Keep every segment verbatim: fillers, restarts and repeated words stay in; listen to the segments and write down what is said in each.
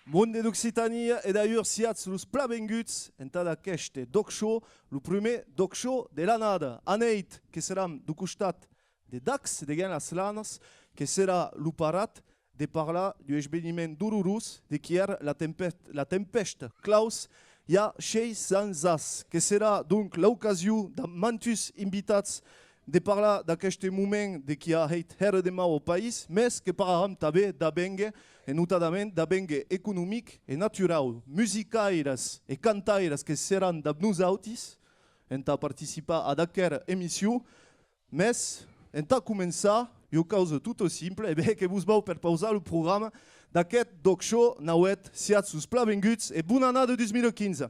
Monde d'Occitània, e d'ailleurs siatz los plan venguts entad aqueste D'ÒC Show, lo prumèr D'ÒC Show de l'annada. Anèit que seram deu costat de Dax, deguens las Lanas, que serà lo parat de parlar d'un esveniment dolorós de qui èra la tempè-, la tempèsta Klaus i a sheis ans as, que serà donc l'ocasion dab mantuns invitats de parlar d'aqueste moment de qui a hèit hèra de mau au país, mès que parlaram tanben d'avenguer, e notadament d'avenguer economic e naturau. Musicairas e cantairas que seràn dab nosautis entà participar ad aquera emission, mès entà començar, ua causa tota simpla, e ben que vos vau perpausar lo programa d'aqueth D'ÒC Show. Nauèth, siatz los plan venguts e bona annada dus mila quinze.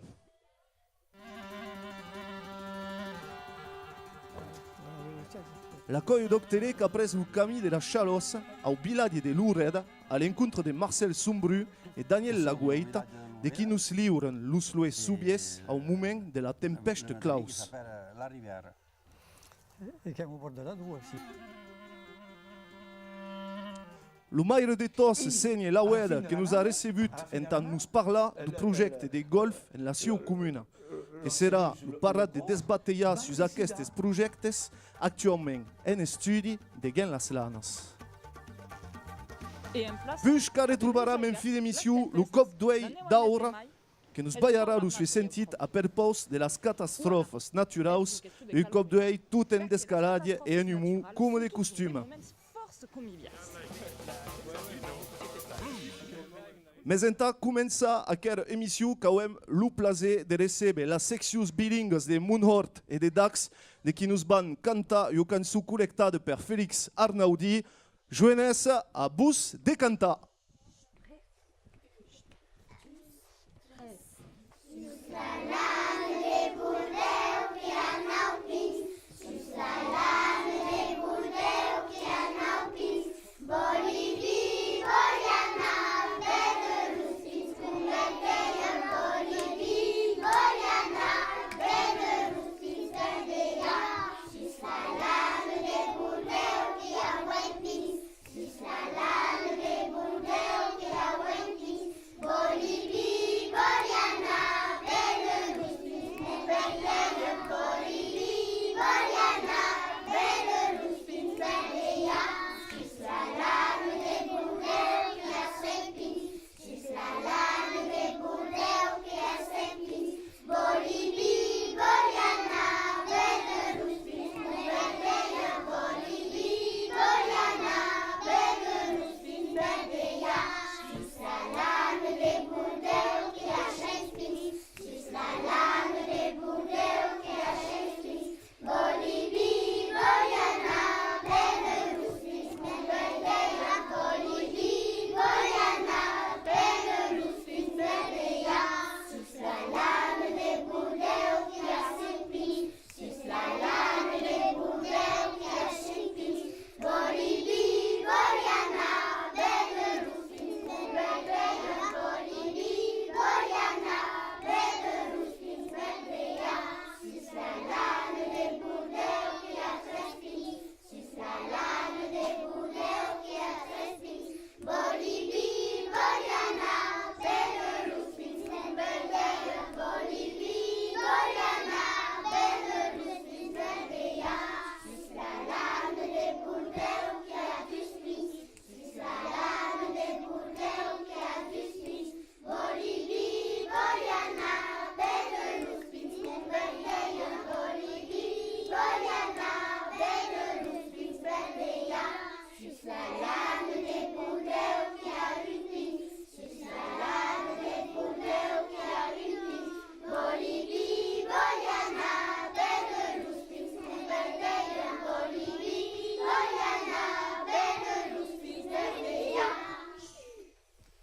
La còlha D'ÒC Tele qu'a pres lo camin de la Chalòssa au vilatge de Loreda a l'encontre de Marcel Sombrun e Daniel Lagueita, de qui nos liuran los lues soviers au moment de la tempèsta Klaus. E qu'èm au bòrd de la Doua, si. Lo maire de Tòs, Sénher Laueda, que nos a recebut entà nos parlar deu projècte de gòlf en la sieu comuna. Que serà lo parat de desbatelhar sus aquestes projèctes actuaument en estudi deguens las Lanas. Puish qu'arretrobaram en fin d'emission lo còp d'uèlh d'Aura, que nos balharà lo sues sentits a perpaus de las catastròfas naturaus, un còp d'uèlh tot en descalatge e en umor, coma de costuma. Mès entà començar aquera emission, qu'auem lo plaser de recéber las seccions bilinguas de Monhòrt e de Dax, de qui nos van cantar ua cançon collectada per Félix Arnaudí, Joenessa, a vos de cantar.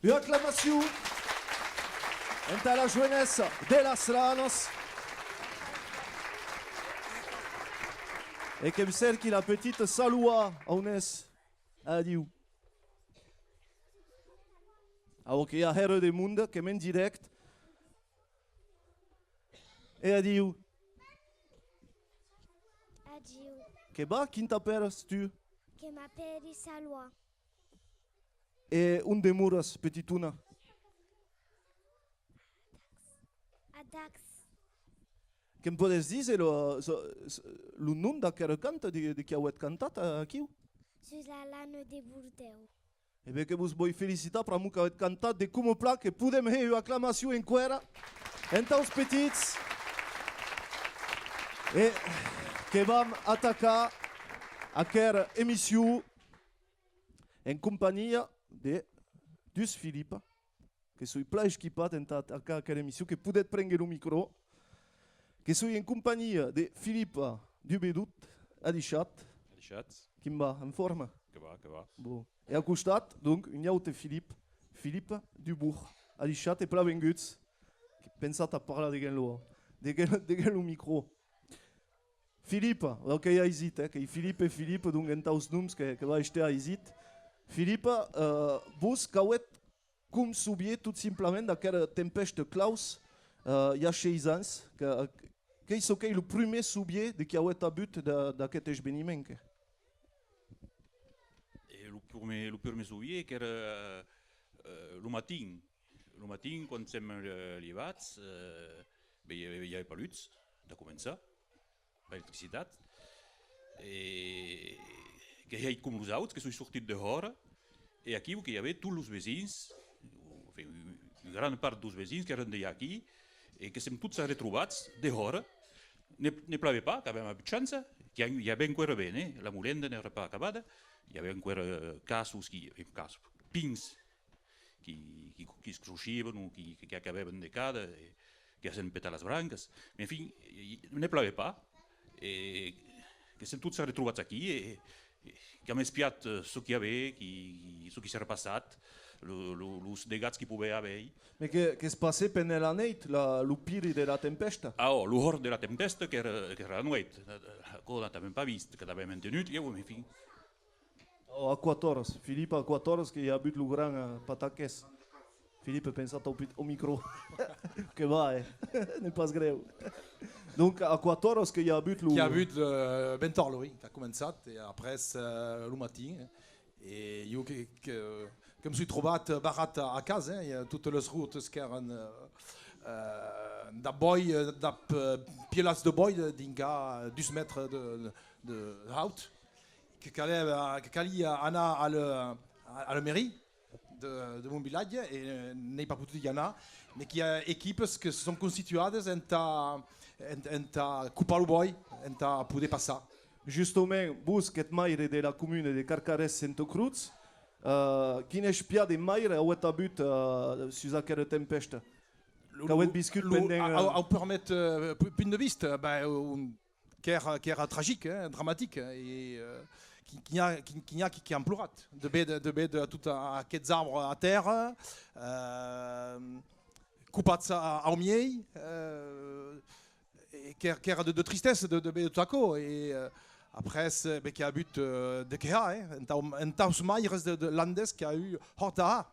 Ua aclamacion Entà la joenessa de las Lanas. E que'm cèrqui la petita Saloa, a on es? Adiu. Au, que i a hèra de monde, que'm en dirèct. E adiu. Adiu. Que va? Quin t'apèras, tu? Que m'apèri Saloa. E on demoras, petitona? A Dax. Que'm pòdes díser lo, so-, so-, lo nom d'aquera canta de, de qui auetz cantat, eh, aquiu? Sus la lana de Bordèu. E ben que vos voi felicitar pr'amor qu'auetz cantat de coma plan, que podem hèr ua aclamacion enqüèra entaus petits. E que vam atacar aquera emission en companhia de dus Filipa, que soi plan esquipat entà atacar aquera emission, que podetz prénguer lo micro, que soi en companhia de Filipa Dubedut, adishatz. Adishatz. Quin va, en forma? Que va, que va. Bon. E a costat, donc, un aute Filip, Filipa Dubourg, adishatz e plan venguts. Que pensatz a parlar deguens lo, deguens, deguens lo micro. Filipa, donc qu'ei aisit, eh, qu'ei Filipa e Filipa, donc entaus noms que, que va èster aisit. Filipa, eh, vos qu'auetz com sovier tot simplament d'aquera tempèsta Claus, eh, i a sheis ans, que, qu'ei çò qu'ei lo prumèr sovier de qui auetz avut de, d'aqueth esveniment, que? E lo prumèr, lo prumèr sovier qu'èra, eh, lo matin. Lo matin, quan sèm, eh, lievats, eh, ben, i, i avè pas lutz, tà començar. L'electricitat, e que hèi com los auts, que soi sortit dehòra, e aquiu que i avè tots los vesins, enfin, un, un gran part deus vesins qu'èran dejà aquí, e que sèm tots arretrobats dehòra. Ne, ne plavè pas, qu'avèm avut chança, que i avè enqüèra vent, eh? La molenda n'èra pas acabada, i avè enqüèra cassos qui, enfin, cassos, pins, qui, qui, qui crochivan o qui, qui, qui acabèvan de cadar, e que hèn petar las brancas. Mais enfin, i, ne plavè pas, e que sèm tots arretrobats aquí, e, e qu'am espiat, eh, çò qui i avè, qui, çò qui s'èra passat, lo, lo, los degats qui povè aver. Mais que, que's passè pendent la neit, la, lo piri de la tempèsta? Ah, ò, lo hòrt de la tempèsta, qu'èra, qu'èra la nueit. Aquò n'avèm pas vist, que n'avèm entenut, ieu, mais enfin, Oh, a quate oras, Filipa, a quate oras que i a avut lo gran, eh, pataquès. Filipa, pensa au pit-, au micro. Que va, eh? N'ei pas grèu. Donc, a quate oras que i a avut lo... Qu'i a avut, eh, ventòla, oui, qu'a començat, e après, eh, lo matin, eh, e jo que, que, que'm soi trobat barrat a, a casa, eh, e totes les routes qu'èran, eh, eh, dab bòi, eh, dab, eh, pielats de bòi, eh, dinc a dus mètres de, de, de haut. Que calè, que calia anar a la, a la mairie de, de mon vilatge e, eh, n'èi pas potut i anar, mais qu'i a equipes que se son constituades entà, ent-, entà copar lo bòi, entà poder passar. Justament, vos qu'ètz maire de la comuna de Carcarès-Senta Crotz, eh, quin espiat de maire auetz avut, eh, sus aquera tempèsta? Lo, qu'auetz viscut lo, pendent, a, a, eh, au purmèr, eh, pu-, punt de vista, ben, on, qu'èra, qu'èra tragic, eh, dramatic, eh, e, eh, que, que n'i a, que, que n'i a qui, qui an plorat, de véder, de véder tot a, aqueths arbres a tèrra, eh, copats a, au miei, eh, e qu'èra, qu'èra de, de tristessa de, de véder tot aquò, e, eh, après, eh, ben, qu'i a avut, eh, de qué har, eh, entaus, entaus maires de, de landés qu'i a eu hòrt a har.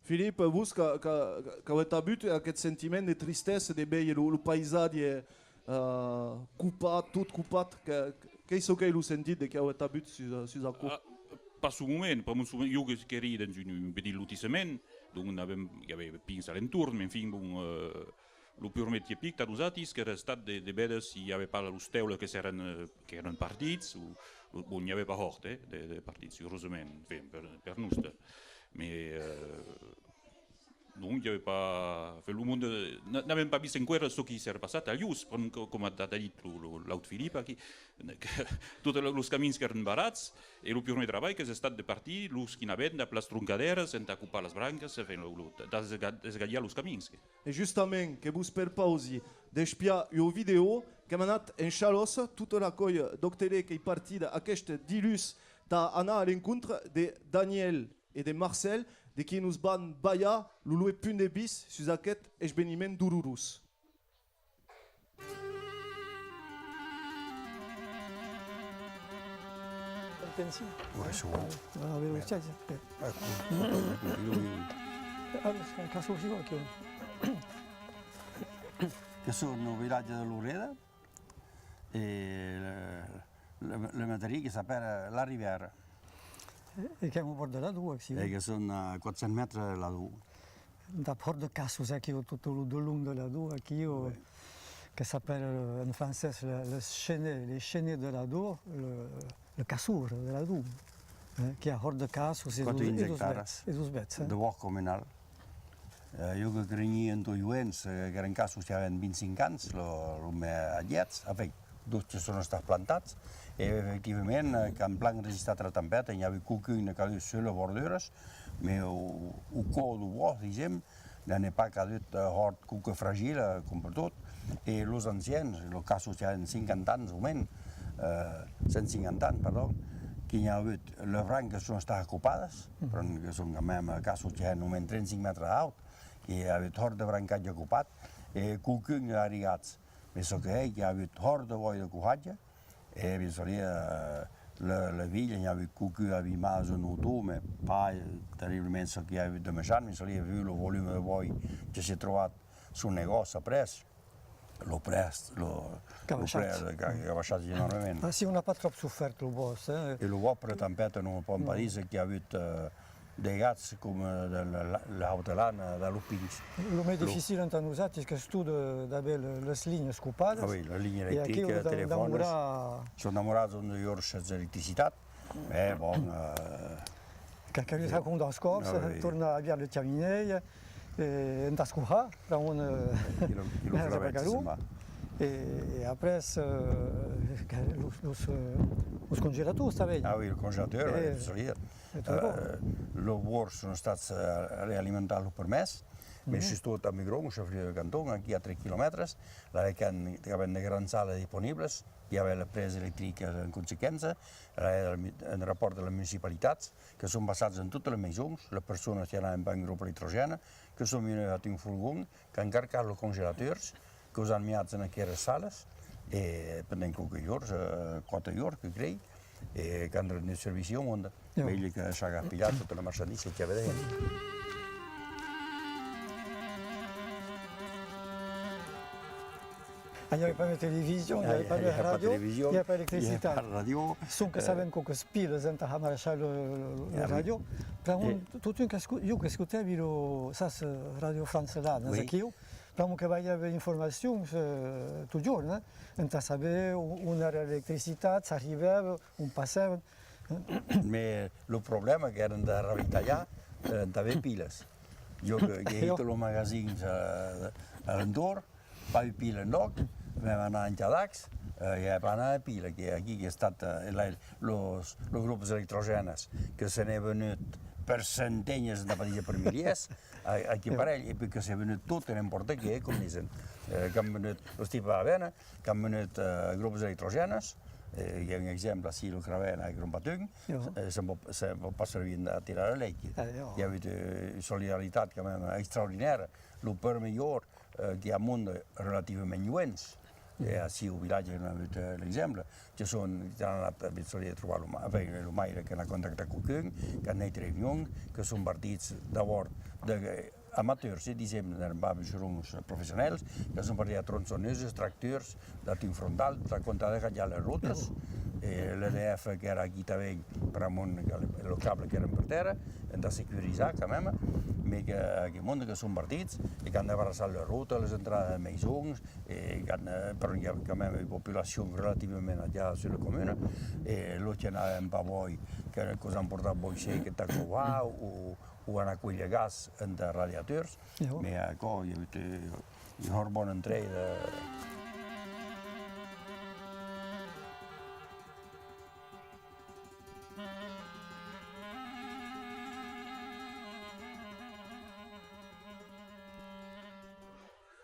Filip, vos qu'a-, qu'a-, qu'auetz avut aqueth sentiment de tristessa de véder lo, lo paisatge, eh, copat, tot copat, que, qu'ei çò qu'ei lo sentit de qui auetz avut sus, sus aquò? Ah, pas au moment, pas au moment, jo que, qu'èri dens un, un petit lotissament, donc n'avèm, i avè pins a l'entorn, mais enfin, bon, eh, lo purmèr espiat tà nosatis qu'èra estat de, de véder si i avè pas los teules que s'èran, eh, qu'èran partits, o, o, bon, n'i avè pas hòrt, eh, de, de partits, urosament, enfin, per, per noste. Mais, eh, non, i avè pas, enfin, lo monde, n'a-, n'avèm pas vist enqüèra çò qui s'èra passat a Lhús, com, com a, tà dit lo, lo, l'aut Filip aquí, que totes lo, los camins qu'èran barrats, e lo purmèr trabalh qu'es estat de partir, los qui n'avèn dab las troncadèras, entà copar las brancas, enfin, lo, lo, tà desga-, desgalhar los camins. E justament, que vos perpausi d'espiar ua vidèo qu'èm anat en Chalòssa, tota la còlha d'Òc Tele qu'ei partida aqueste diluns tà anar a l'encontre de Daniel e de Marcel, de qui nos van balhar lo luei punt de vista sus aqueth esveniment dolorós. Atencion. Ouais, c'est bon. Ah, ben, merde. Tiens, tiens. Ah, cool. Oui, oui, oui. Ah, c'est un casque aussi, ok. Que son au village de Loreda. E le, le, le meterí que s'apèra La Rivièra. E, e qu'èm au bòrd de l'Ador, aquí, e eh? Que son a quatre cents mètres de l'Ador. Entà Pòrt de Cassos, aquí, tot lo de long de l'Ador, aquí, o, oui, que s'apèra, eh, en francés, le, le Chenet, les Chenets de l'Ador, le, le Cassour de l'Ador, eh, qu'i a Hòrt de Cassos e dos, e dos bèths, e dos bèths, eh? De bòsc comunal. Eh, jo que crenhí en tot joens, eh, qu'èran cassos que avèn vint-cinc ans, lo, lo mè agièts, enfin, dos que son estats plantats, e efectivament, eh, qu'an plan resistat a la tempèsta, n'i avut quauqu'un de cadut sus las borduras, mès au, au còr deu bòsc, disem, n'an pas cadut, eh, hòrt quauque fragile, eh, com pertot, e los ancians, los cassos que avèn cinquanta ans o mens, eh, cent cinquanta ans, pardon, que n'i a avut las brancas son estadas copadas, però que son quand même, eh, cassos que avèn au mens trenta-cinc mètres d'aut, que i a avut hòrt de brancatge copat, e quauqu'un de garrigats. Mès çò que hè, qu'i a avut hòrt de bòi de cohatge, e bien sûr, eh, le, le vilh, n'i a avut quauqu'un abimat en auto, mès pas, eh, terriblament çò qu'i a avut de mechant, mès, eh, vist lo volume de bòi que s'es trobat son negòci après, lo prètz, lo, lo prètz, qu'a, qu'a baishat enormement. Ah, si, on n'a pas trop souffert, lo bòsc, eh. E lo bòsc, per tempèsta, non pòm pas díser qu'i a avut, eh, de gats coma de la, la, l'auta lana, de los pins. Lo mei dificil entà nosautis qu'estó de, d'aver le, las linhas copadas. Ah oui, las linhas electricas, telefònes. Son demorats onze jorns sens electricitat. Eh, bon, eh. Qu'a calut racondar es còps, tornar aviar le caminei, eh, entà escohar, pr'amor, eh, e, e après, eh, que los, los, eh, los congelators tanben. Ah oui, lo congelator, eh, solide. Eh, los bords son estats, eh, realimentats lo permés, mès sustot a Mugron, au chef-lieu de canton, aquí a tres quilomètres, lavetz qu'avèm de grandas salas disponibles, i avèm la presa electrica en consequéncia, en rapòrt de las municipalitats, que son passats en totas las maisons, las personas que anavan pas en grop electrogène, que son venguts amb un furgon, qu'an cargat los congelators, que'us an miats en aqueras salas, e pendent quauques jorns, eh, quate jorns, que crei, e qu'an rendut servici au monde. Mei que s'an gaspilhat tota la marchandisa que i avè dedins. Ah, i avè pas de television, i avè pas de ràdio, i avè pas d'electricitat. Sonque sabèm quauques pilas entà har marchar lo, lo, lo ràdio. Pr'amor, totun qu'esco-, jo qu'escotèvi lo, sas, eh, Ràdio France Lanas, aquiu, pr'amor que balhèvi informacions, eh, totjorn, eh, entà saber o-, on èra l'electricitat, s'arribèva, on passèva. Mès lo problèma qu'èra de ravitalhar, eh, entà aver pilas. Jo que, que i a totes los magasins, eh, a l'entorn, pas de pila enlòc, mèma anar en Cadacs, eh, i a pas anar de pila, que aquí qu'ei estat, eh, la, los, los grops electrogènes que se n'ei venut per centenhas, entà pas díser per milièrs, a-, aquí parelh, e puèi que s'ei venut tot e n'importe qué, com disen. Eh, qu'an venut los tipes a Avena, qu'an venut, eh, grops electrogènes, eh, i a un exemple ací, lo Cravèn, a Crompatun, eh, se'n pòt, se'n pòt pas servir entà tirar la lèit. I a avut, eh, solidaritat quand même extraordinària, lo permei jorn, eh, qu'i a monde relativament joens, e ací au vilatge n'èm avut, eh, l'exemple, que son, qu'an anat, eh, ben, se li trobar lo ma-, enfin, lo maire que n'a contactat quauqu'un, qu'an hèit reünion, que son partits d'abòrd de, eh, amateurs, se disèm, n'èran pas beugerons professionèls, que son partits a tronçoneuses, tracteurs, dab un frontal, entà compdar de hachar las rotas, e l'E D F qu'èra aquí tanben, pr'amor que lo, lo cable qu'èra per tèrra, entà securizar quand même, mès que aqueth monde que son partits, e qu'an desbarrassat las rotas, las entradas de maisons, e qu'an, eh, però i a quand même ua populacion relativament agiada sus la comuna, e los que n'avèn pas bòi, que, que'us an portat bòi sec, entà covar, o, o anar cuélher gas entà radiators, mès aquò, i a avut, eh, ua hòrt bòna entrèida.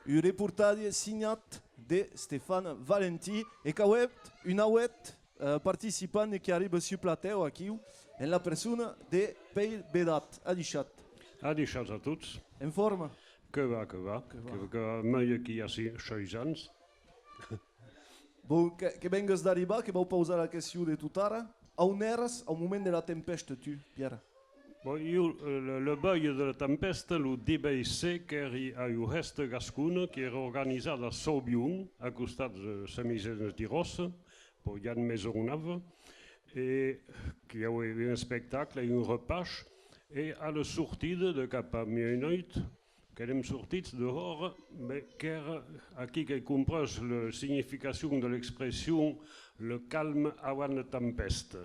Un reportatge signat de Stéphane Valentí e qu'auem un auet, eh, participant qui arriba sus platèu aquiu, en la persona de Pèir Vedat. Adishatz. Adishatz a tots. En forma? Que va, que va. Que va. Que, que va melhor qu'i a si-, sheis ans. Bon, que, que vengues d'arribar, que vau pausar la question de totara. A on èras au moment de la tempèsta, tu, Pierre? Bon, ieu, eh, le, le vuelh de la tempèsta, lo diuèch ser, qu'èri a ua hèsta gascona qui èra organizada a Sauvion, a costat de Sent Vicenç de Ròssa, per Jan Maisonneuve, e qu'i avè un espectacle e un repaish, e a la sortida de cap a mièjanoit, qu'èrem sortits dehòra, mès qu'èra aquí qu'èi comprés la significacion de l'expression le calme avant la tempête.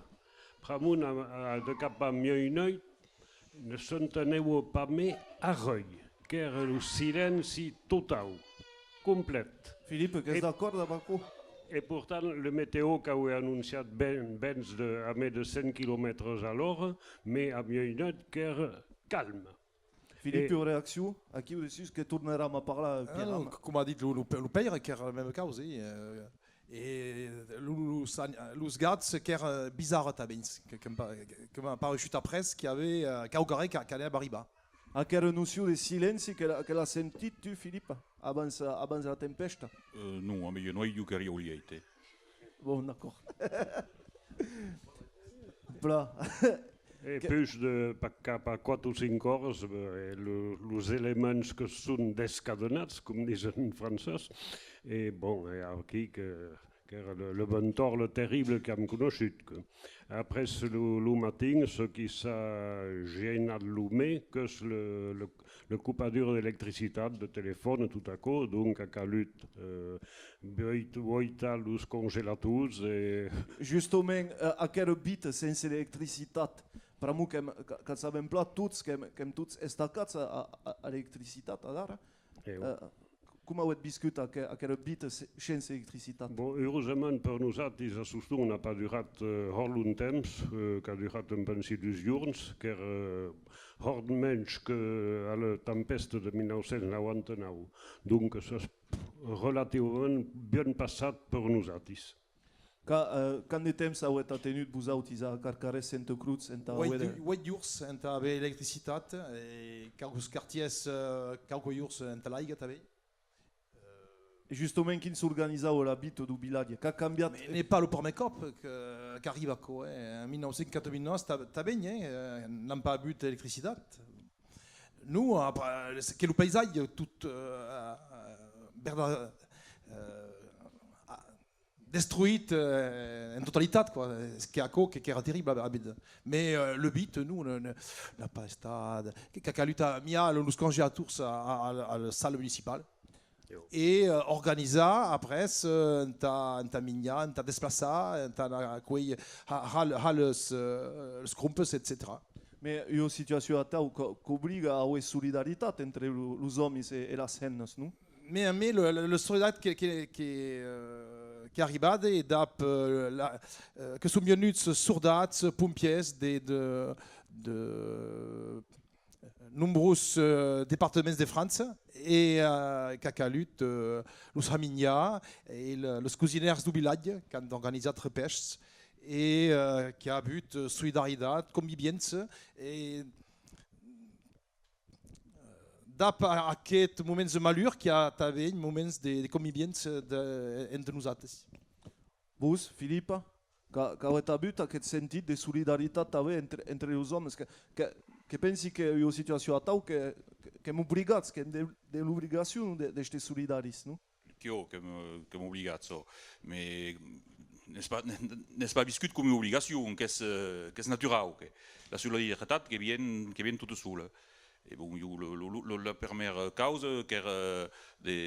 Pr'amor a, a, de cap a mièjanoit, ne s'entenèva pas mei arrèu, qu'èra lo silenci totau, complet. Philippe, qu'ès d'acòrd dab aquò? E portant, le meteo qu'avè anonciat ven-, vents de, a mei de cent quilomètres a l'ora, mès a mièjanoit qu'èra calme. Philippe, e ua reaccion aquiu dessús, que tornaram a parlar, ah, Pierre, non, ama. C-, coma a dit lo, lo, lo pèire, qu'èra la mèma causa, eh, e lo, lo, los an-, los gats qu'èra bizarre tanben, que, que m'a, que m'a pareishut après qu'i avè, eh, quauquarren que, qu'anava arribar. Aquera nocion de silenci que l'a-, que l'as sentit tu, Philippe, abans, abans de la tempèsta? Eh, non, a mièjanoit ieu qu'èri au lièit, eh. Bon, d'acòrd. Plan. E que- Puish de, pa, cap a quate o cinc oras, eh, lo, los elements que son descadenats, com disen en francés, e bon, e aquí que, qu'èra le, le vent òrla terrible qu'am conoishut, que. Après, lo, lo matin, çò qui s'a genat lo mei, qu'es le, le, le copadur d'electricitat, de telefòn, tot aquò, donc a calut, eh, voit-, voitar los congelators e... Justament, eh, aquera vita sense electricitat, pr'amor qu'èm, qu'a-, qu'at sabem plan tots, qu'èm, qu'èm tots estacats a, a, a, a l'electricitat adara. Eh, oui. Eh, com avètz viscut aqu-, aquera vita se-, shens electricitat? Bon, urosament per nosatis, a soston n'a pas durat, eh, hòrt longtemps, eh, qu'a durat, em pensi, dus jorns, qu'èra, eh, hòrt mensh que a la tempèsta de mila nau cents nauanta nau. Donc, s'es relativament bien passat per nosatis. Qu'a-, eh, quant de temps avètz atenut vosautis a Carcarès Senta Crotz entà... Ueit, ueit jorns entà aver electricitat, e quauques quartièrs, eh, quauques jorns entà l'aiga tanben. E justament, quin s'organizava la vita deu vilatge? Qu'a cambiat? Mès n'ei pas lo prumèr còp que, qu'arriba aquò, eh. En mila nau cents quatre-vingt-dètz, ta-, tanben, eh, n'an pas avut electricitat. Non, après, que lo paisatge tot, eh, verda-, eh, destruit, eh, en totalitat, quoi. Qu'ei aquò que, qu'èra terrible a, a veire. Mès, eh, le vit, non, ne, ne, n'a pas estat, que, qu'a calut a miar los congelators a, a, a, a la sala municipala. E, eh, organizar après, eh, entà, entà minjar, entà desplaçar, entà anar a cuélher ha, ha, ha les, eh, les crompes, etcetèra. Mès ua situacion atau qu'o-, qu'obliga a auer solidaritat entre lo, los òmis e, e las hemnas, non? Mès, mès le, le, le soldat que, que, que, eh, qu'ei arribat e dab, eh, la, eh, que son vienuts sordats, pompièrs de, de, de nombrós, eh, departaments de França e, eh, qu'a calut, eh, los har minjar e le, los cosinèrs deu vilatge qu'an organizat repèishs e, eh, qu'i a avut, eh, solidaritat, conviviença e dab a-, aqueths moments de malur, qu'i a tanben moments de, de conviviença de, entre nosates. Vos, Philippe, qu'a-, qu'avètz avut aqueth sentit de solidaritat tanben entre, entre los òmes? Que, que, que pensi que ua situacion atau que, que, qu'èm obligats, qu'èm de, de l'obligacion de, d'èster solidaris, non? Quò, qu'èm, qu'èm obligats, çò. Mès n'es pas, n'es pas viscut com ua obligacion, qu'es, eh, qu'es naturau, que la solidaritat que vien, que vien tota sola. E bon, ieu, lo, lo, lo, la prumèra causa qu'èra de,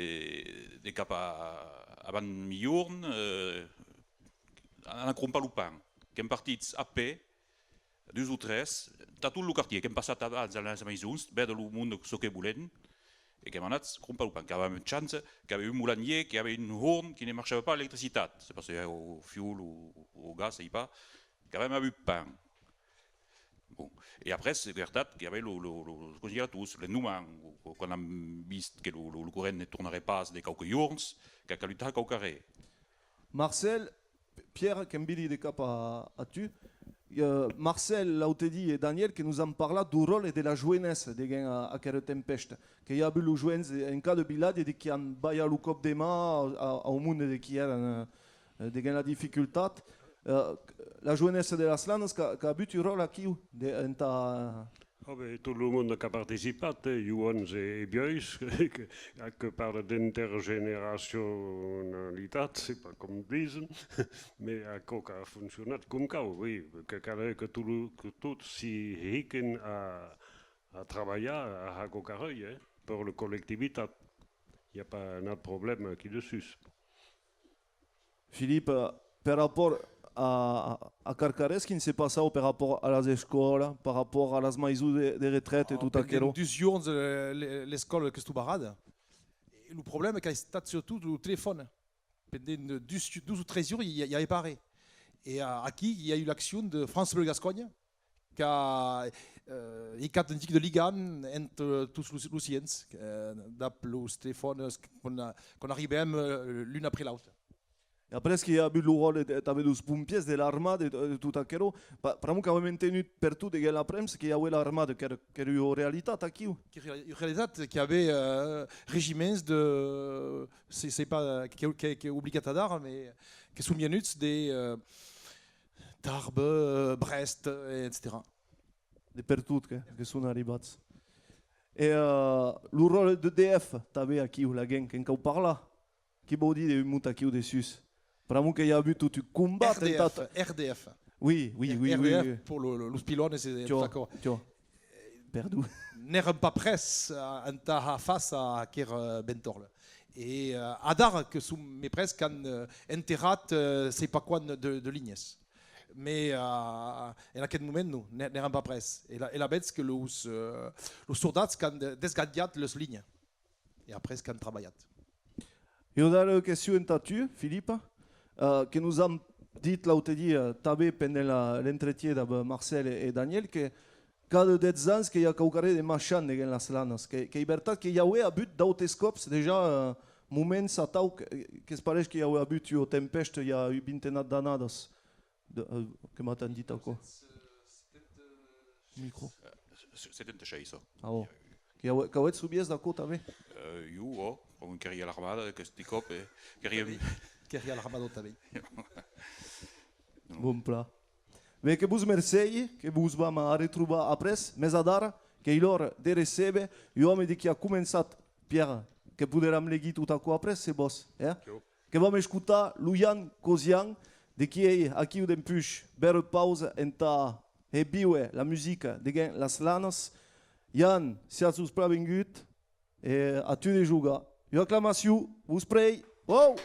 de cap a, avant migjorn, eh, anar crompar lo pan. Qu'èm partits a pè, dus o tres, tà tot lo quartièr, qu'èm passat a, a, a las maisons, véder lo monde çò que volèn, e qu'èm anats crompar lo pan. Qu'avèm chance, qu'avè un molangièr, qu'avè un horn, qui ne marchava pas a l'electricitat, se pas se èra au fiol o, o au gas, sèi pas, qu'avèm avut pan. Bon. E après, es vertat que avè lo, lo, lo, los congelators, l'endoman, o, o quan am vist que lo, lo, lo corrent ne tornarè pas de quauques jorns, qu'a calut har quauquarren. Marcel, P-, Pierre, que'm viri de cap a, a tu. eh, Marcel, l'aute dia, e Daniel, que nos an parlat deu ròtle de la joenessa deguens a, a aquera tempèsta, que i a avut los joens de, en cada vilatge de qui an balhat lo còp de man a, a, au monde de qui èran, eh, deguens la dificultat. Eh, la joenessa de las Lanas qu'a, qu'a avut un ròtle aquiu de, entà... Ò ben, tot lo monde qu'a participat, eh, joens e, e vielhs, que, que parla d'intergeneracionalitat, sai pas com disen, mès aquò qu'a foncionat com cau, oui, que cal que tot lo, que tot s'i hiquen a, a trabalhar, a har quauqua rei, eh, per la collectivitat. I a pas nat problèma aquí dessús. Philippe, per rapòrt a, a, a Carcarès, quin se passava per rapòrt a las escòlas, per rapòrt a las maisons de, de retreta e tot aquerò? Pendent dus jorns, eh, le-, l'escòla qu'estó barrada. E lo problèma qu'a estat surtot lo telefòn. Pendent dus, dus o tres jorns, i, i avè pas res. E, eh, aquí, i a eu l'accion de France Bleu Gascogne, qu'a, eh, hicat un tic de ligam entre tots los, los siens, eh, dab los telefònes, quan, quan arribèm, eh, l'un après l'aute. E après que i a avut lo ròtle de, tanben deus pompièrs, de l'armada, de, de tot aquerò, pa-, pr'amor qu'avem entenut pertot deguens la premsa que i avè l'armada, qu'èra, qu'èra ua realitat aquiu. Que rea-, ua realitat, qu'i avè, eh, regiments de, sai, sai pas, que, que, que obligat adara, mès que son vienuts de, eh, Tarbes, eh, Brest, eh, etcetèra. De pertot que, que son arribats. E, eh, lo ròtle d'E D F, tanben aquiu, laguens que'n cau parlar. Qué vòu díder un mot aquiu dessús? Pr'amor que i a avut tot un combat entà... R D F, R D F. Oui, oui, oui, oui, R D F oui. Pour lo, lo, los pilones e, e tot aquò. Tiò, tiò. Perdon. N'èran pas prèsts a, entà har fàcia a aquera, eh, ventòla. E, eh, adara que son mei prèsts qu'an, eh, enterrat, eh, sai pas quant de, de linhas. Mès, eh, en aqueth moment, non, n'è-, n'èran pas prèsts. E la, e lavetz que los, eh, los sordats qu'an de-, desgatjat las linhas. E après qu'an trabalhat. Ua darrèra question entà tu, Philippe, eh, que nos an dit l'aute dia, tanben pendent la, l'entretièr dab Marcel e, e Daniel, que cada dètz ans que i a quauquarren de maishant deguens las Lanas, que, qu'ei vertat que i avè avut d'autes còps dejà, eh, moments atau, que, que's pareish que i avè avut ua tempèsta i a un vintenat d'annadas. De, eh, que m'atenditz aquò? Micro. Eh, se-, setanta-sheis, ò. Ah, ò. Que, qu'avetz soviens d'aquò tanben? Eh, jo, ò, quan qu'èri a l'armada, aquesti còps, eh, qu'èri... Qu'èri a l'armada tanben. Bon plan. Ben, que vos mercegi, que vos vam arretrobar après, mès adara, qu'ei l'ora de recéber un òme de qui a començat, Pierre, que poderam legir tot aquò après, se vòs, eh? Jo. Que vam escotar lo Jan Cosian, de qui ei aquiu dempuish bèra pausa entà hèr víver la musica deguens las Lanas. Jan, siatz los planvenguts e a tu de jogar. Ua aclamacion, vos prei! Wow!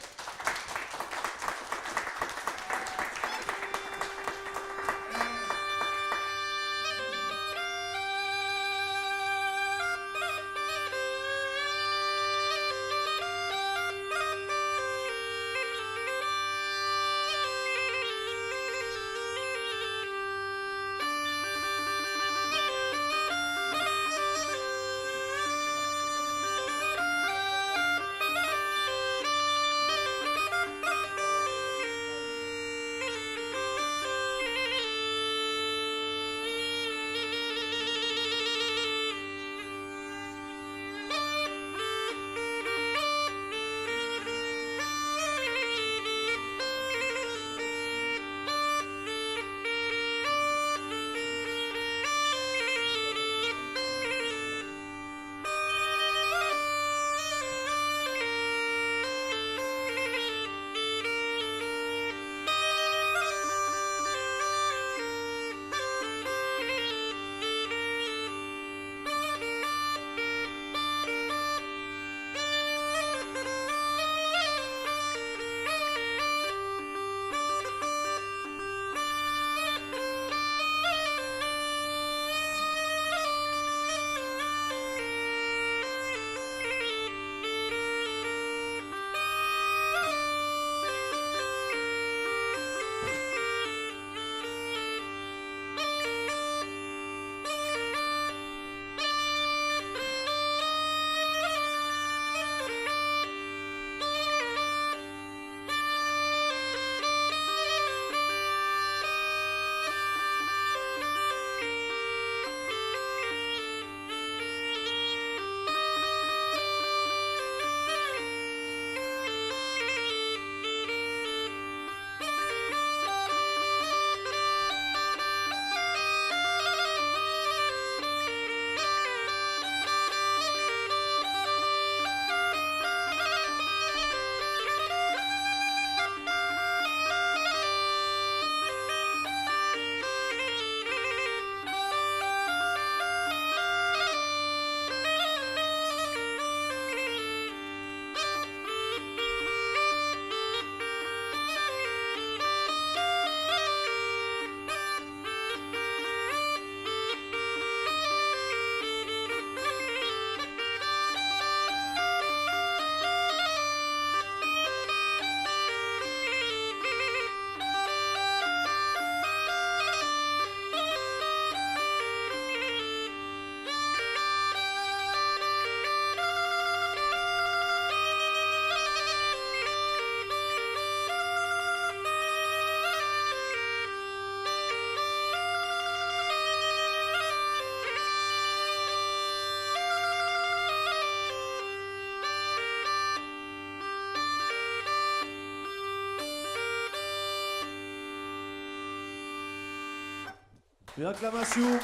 Una aclamacion,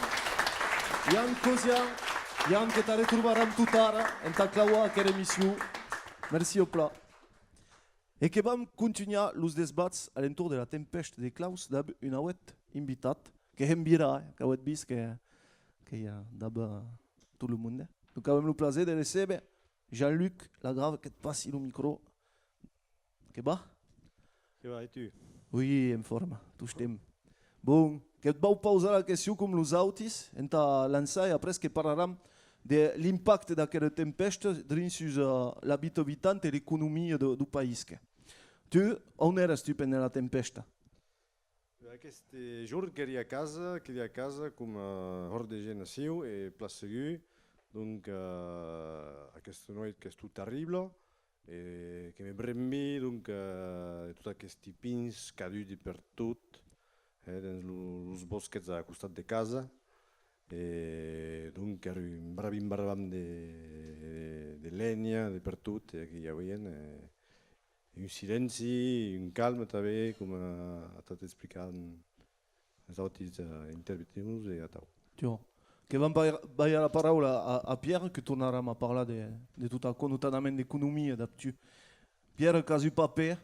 Jan Cosian, Jan que t'arretrobaram tot ara entà clavar aquera emission. Merci au pla. E que vam contunhar los desbats a l'entorn de la tempèsta de claus dab un auet invitat, que hèm virar, eh, qu'auetz vist que, que i a dab, eh, tot lo monde. Donc avem lo plaser de recéber Jean-Luc Lagrave, que't passi lo micro. Que va? Que va, e tu? Oui, en forma, tostemp. Bon, que't vau pausar la question com los autis, entà lançar, e après que parlaram de l'impacte d'aquera tempèsta drin sus, eh, la vita vitanta e l'economia de, deu país. Que tu, a on èras tu pendent la tempèsta? Aqueste jorn qu'èri a casa, qu'èri a casa coma, eh, hòrt de gent aciu e plan segur. Donc, eh, aquesta nueit qu'estó terribla e que me brembi, donc, eh, de tot aquesti pins caduts de pertot, eh, dens lo, los bòsquets a costat de casa. E donc, qu'èra un bravin bravam de, de, de lenha, de pertot, e que i avián, eh, un silenci, un calme tanben, coma a estat explicat es autis, eh, interventius e atau. Tiò, que vam ba-, balhar la paraula a, a Pierre, que tornaram a parlar de, de tot aquò, notadament d'economia, dab tu. Pierre, qu'as un papèr,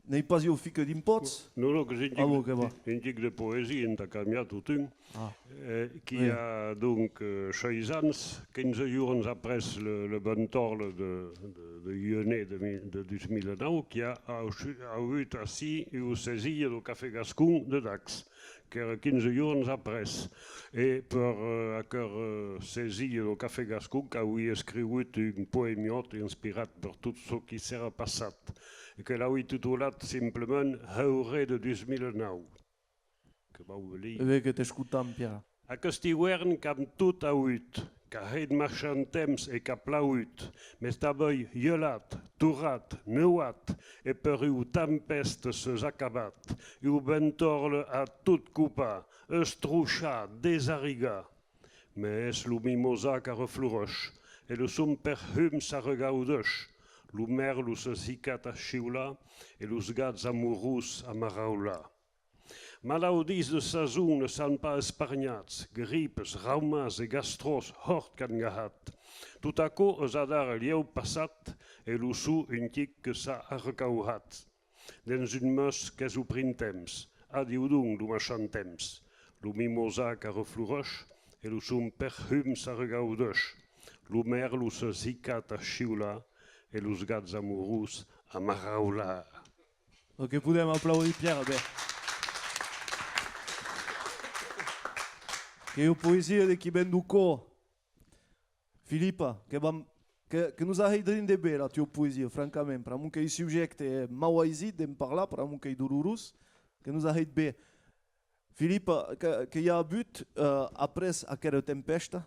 n'ei pas jo fic d'impòts? Non, non, que sentigue, ah bon, que va, sentigue de poesia entà cambiar totun. Ah. Eh, qu'i a donc, eh, sheis ans, quinze jorns après le, le ventorle de, de, de gener de mi-, de dos mil nau, qu'i a, a, avut ací ua sesilha deu Cafè Gascon de Dax, qu'èra quinze jorns après. E per, eh, aquera, eh, sesilha deu Cafè Gascon, qu'auí escrivut un poemiòt inspirat per tot çò qui s'èra passat, e que l'auí totolat simplament Heureux de dos mil nau. Que vau lei. E ben que t'escotam, Pierre. Aqueste ivèrn qu'am tot avut, qu'a hèit marchant temps e qu'a plavut, mès tanben gelat, torrat, neuat, e per ua tempèsta s'es acabat, ua ventorla a tot copar, estrochar, desarrigar. Mès lo mimosà qu'arrefloreix, e lo son perfum s'arregaudeix, lo mèrlo s'es hicat a chiular, e los gats amorós a marraular. Malaudís de sason ne s'an pas esparnhats, gripes, raumas e gastròs hòrt qu'an gahat. Tot aquò es adara lhèu passat e lo son un tic que s'a arrecauhat. Dens un mes qu'es lo printemps, adiu donc lo maishant temps. Lo mimosà qu'arrefloreix e lo son perfum s'arregaudeix. Lo mèrlo s'es hicat a chiular e los gats amorós a marraular. Ok, podem aplaudir Pierre, ben. Qu'ei ua poesia de qui ven deu còr. Filipa, que vam, que, que nos a hèit drin de ben la tua poesia, francament, pr'amor qu'ei un subjècte mau aisit de'n parlar, pr'amor qu'ei dolorós, que nos a hèit ben. Filipa, que, que i a avut, eh, après aquera tempèsta,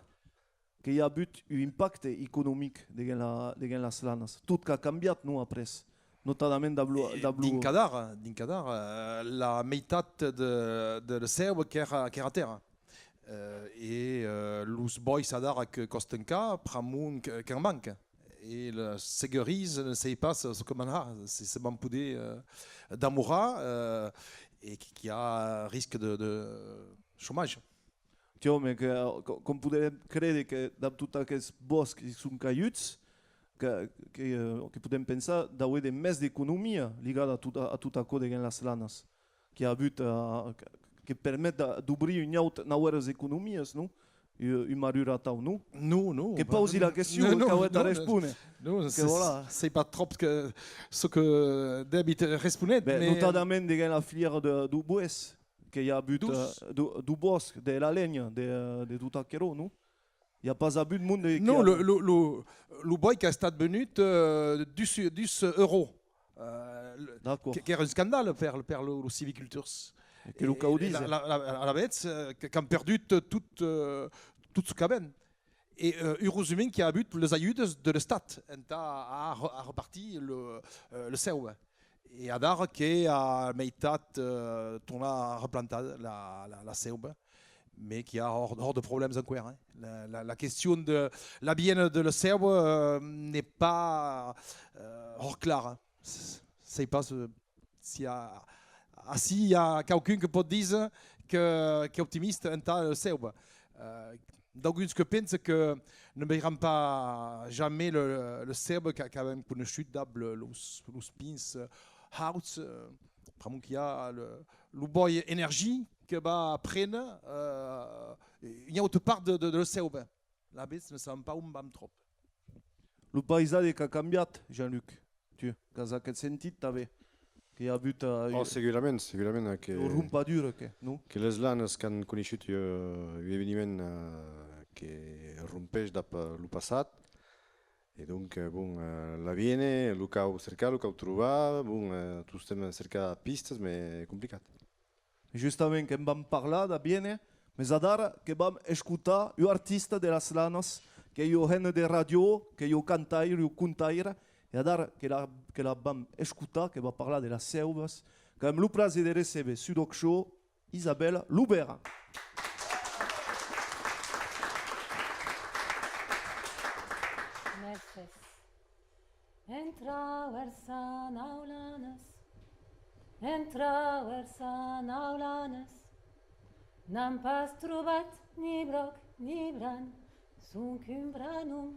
que i a avut un impacte economic deguens la, deguens las lanas. Tot qu'a cambiat, non, après? Notadament dab lo, e dab lo dinc adara, dinc adara, eh, la meitat de, de le cèu qu'èra, qu'èra tèrra. Eh, e, eh, los bòis adara que còsten car, pr'amor que, que'n manca. E le seguerís, ne sèi pas çò que manjar, se, se van poder, eh, damorar, eh, e que, qu'i a risc de, de chômage. Tiò, mès que, co-, com poderem créder que dab tot aqueths bòscs qui son caiguts, que, que, eh, que podem pensar d'aver de mès d'economia ligada a tot, a, a tot aquò deguens las lanas, qui a avut, eh, que, que permet d'a-, d'obrir un aut, nauèras economias, non? Un, un marrur atau, non? Non, non, que pausi la question, non, non, qu'auetz a respóner. Non, que se, voilà. Sèi pas tròp que, çò que dèbi te respóner, ben, mès notadament deguens la filièra de, deu boès. Que i a avut, eh, deu, deu bòsc, de la lenha, de, eh, de tot aquerò, non? I a pas avut monde qui... Non, a lo, lo, lo, lo bòi qu'a estat venut, eh, dus, dus euros. Eh, le, d'accord. Que, qu'èra un escandal per, per lo, los silvicultors. E que lo cau díser. La, la, la, alavetz, eh, que, qu'an perdut tot, eh, tot çò qu'avèn. E, eh, urosament qu'i a avut les ajudes de l'Estat entà a, a repartir le, eh, le cèu. E adara que a meitat, eh, tornar a replantar la, la, la ceuva, mès qu'i a hòrt, hòrt de problèmes enqüèra, eh. La, la, la question de l'avièr de la ceuva, eh, n'ei pas, eh, hòrt clara. S-, sèi pas, eh, si a, ací i a quauqu'un que pòt díser que, qu'es optimista entà le cèrbe. Euh, d'alguns que pensan que ne veiràn pas jamai le, le cèrbe qu'a-, qu'avèm coneishut dab le, los, los pins, euh, hauts, euh, pr'amor qu'i a le, lo bòi Energie que va préner, euh, ua auta part de, de, de le cèrbe. Lavetz, ne sabem pas on vam tròp. Lo paisatge qu'a cambiat, Jean-Luc, tu, qu'as aqueth sentit tanben, que i a avut, euh, Oh, segurament, segurament, eh, que, ua rompadura, que, non? Que les lanas qu'an coneishut, eh, un eveniment, eh, que rompeish dab, eh, lo passat, e donc, eh, bon, eh, l'aviéner, lo cau cercar, lo cau trobar, bon, eh, tostemps cercar pistas, mès complicat. Justament, que'n vam parlar d'aviéner, mès adara que vam escotar un artista de las lanas, qu'ei ua hemna de ràdio, qu'ei ua cantaira, ua contaira, e adara que la, que la vam escotar, que va parlar de las seuas, qu'avem lo plaser de recéber sus Òc Show Isabelle Loubera. Mercés. En travèrsar Naut Lanas, en travèrsar Naut Lanas, n'an pas trobat ni bròc ni bran, sonque un branom.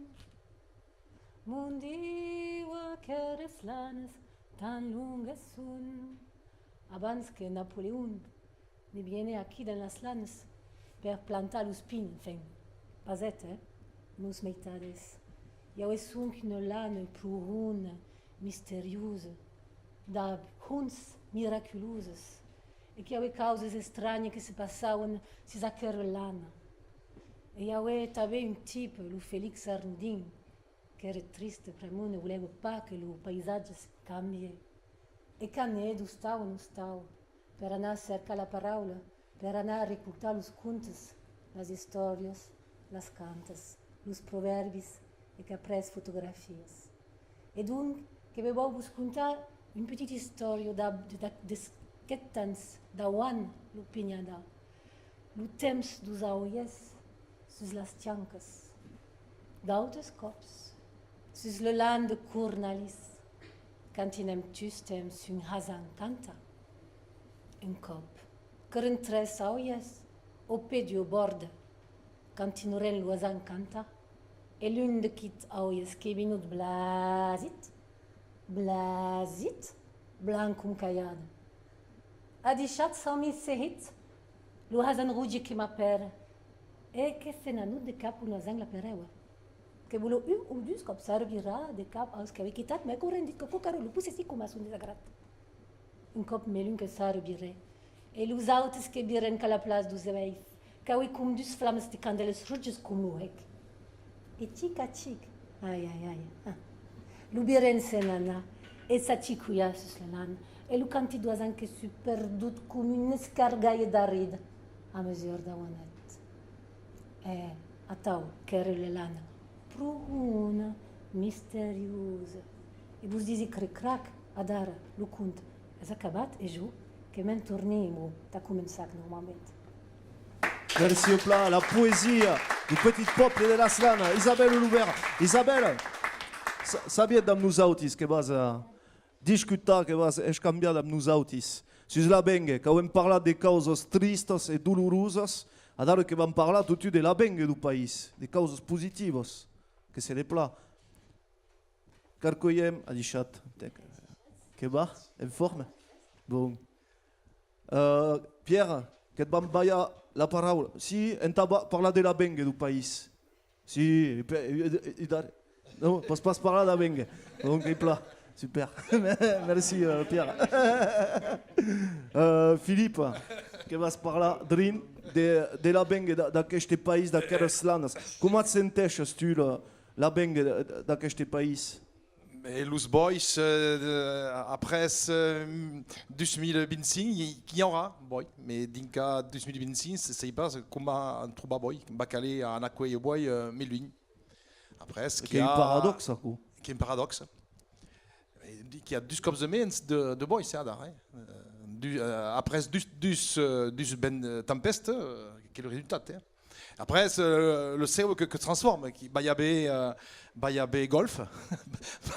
Mon Diu, aqueras lanas tan longas son. Abans que Napoleon ne viene aquí dens las lanas per plantar los pins, enfin, pas eth, eh, mos meitades. I aué sonque una lana pro ronda, misteriosa, dab hons miraculoses, e qu'i aué causas estranhas que se passauen sus aquera lana. E i aué tanben un tipe, lo Felix Arnodin, qu'ère triste pr'amor ne volèva pas que lo paisatge se cambie. E quand ne hè d'ostau en ostau, per anar cercar la paraula, per anar recoltar los contes, las istòrias, las cantas, los provèrbis e qu'après fotografias. E donc, que me vau vos contar un petit istòria dab, de, de, d'aqueth temps dauant lo pinhadar. Lo temps deus aulhèrs sus las chancas. D'autes còps, sus le lan de Cornalís, cantinèm tostemps un hasan cantar. Un còp, qu'èren tres aulhèrs au pè d'ua bòrda, cantinorèm lo hasan cantar, e l'un de quiths aulhèrs qu'ei venut blasit, blasit, blanc com calhada. Adishatz, amis, sehitz, lo hasan roge que m'apèra. E que se n'anut de cap on lo hasan l'aperèva. Que voló un o dus còps s'arrevirar de cap aus qu'avè quitat, mès qu'aurén dit que quauquarren lo possèssi coma son desagrat. Un còp mès lun que s'arrevirè, e los autes que virèn qu'a la plaça deus uelhs, qu'auè com dus flamas de candèlas rojas com lo hec. E chic a chic, ai, ai, ai, ah. Lo virèn se n'anar, e s'achicolhar sus la lana, e lo cantit deus ans que sut perdut com un escargalh d'arrida, a mesura dauant eth. E atau qu'ère la lana, pro hona, misteriosa. E vos disi cric-crac, adara, lo conte es acabat e jo que me'n torni tà començar normalament. Merci plan, la poesia du petit pòble de las Lanas, Isabelle Loubera. Isabelle, sa-, sabies damb nosautis que vas, eh, discutar, que vas escambiar damb nosautis sus l'avengue, qu'auem parlat de causas tristas e dolorosas, adara que vam parlar totun de l'avengue du país, de causas positivas, que se le pla. Qu'arcuelhem, adishatz, que va, en forma? Bon. Euh, Pierre, que't vam balhar la paraula. Si, entà ba-, parlar de l'avengue du país. Si, e pe-, e, e, e, non, pòs pas parlar d'avengue. Donc, ei plan. Super. Merci, euh, Pierre. Euh, Philippe, que vas parlar drin de, de l'avengue d'a-, d'aqueste país, d'aqueras Lanas. Coma te senteixes, tu, la, l'avengue d'a-, d'aqueste país? E los bòis, eh, de, après, eh, dos mil vint-e-cinc, i, qu'i aurà bòi, mès dinc a dos mil vint-e-cinc, se, sèi pas coma trobar bòi, va caler anar cuélher bòi, eh, mei lunh. Après, qu'i a... Qu'ei un paradòxe, aquò. Qu'ei un paradòxe. E di-, qu'i a dus còps de mens de, de bòi, se, adara, eh. Eh, du-, eh, après dus, dus, eh, dus ben, eh, tempèstas, eh, qu'ei lo resultat, eh. Après, euh, le cèu que, que transforme, qui, va y aver, euh, va y aver golf,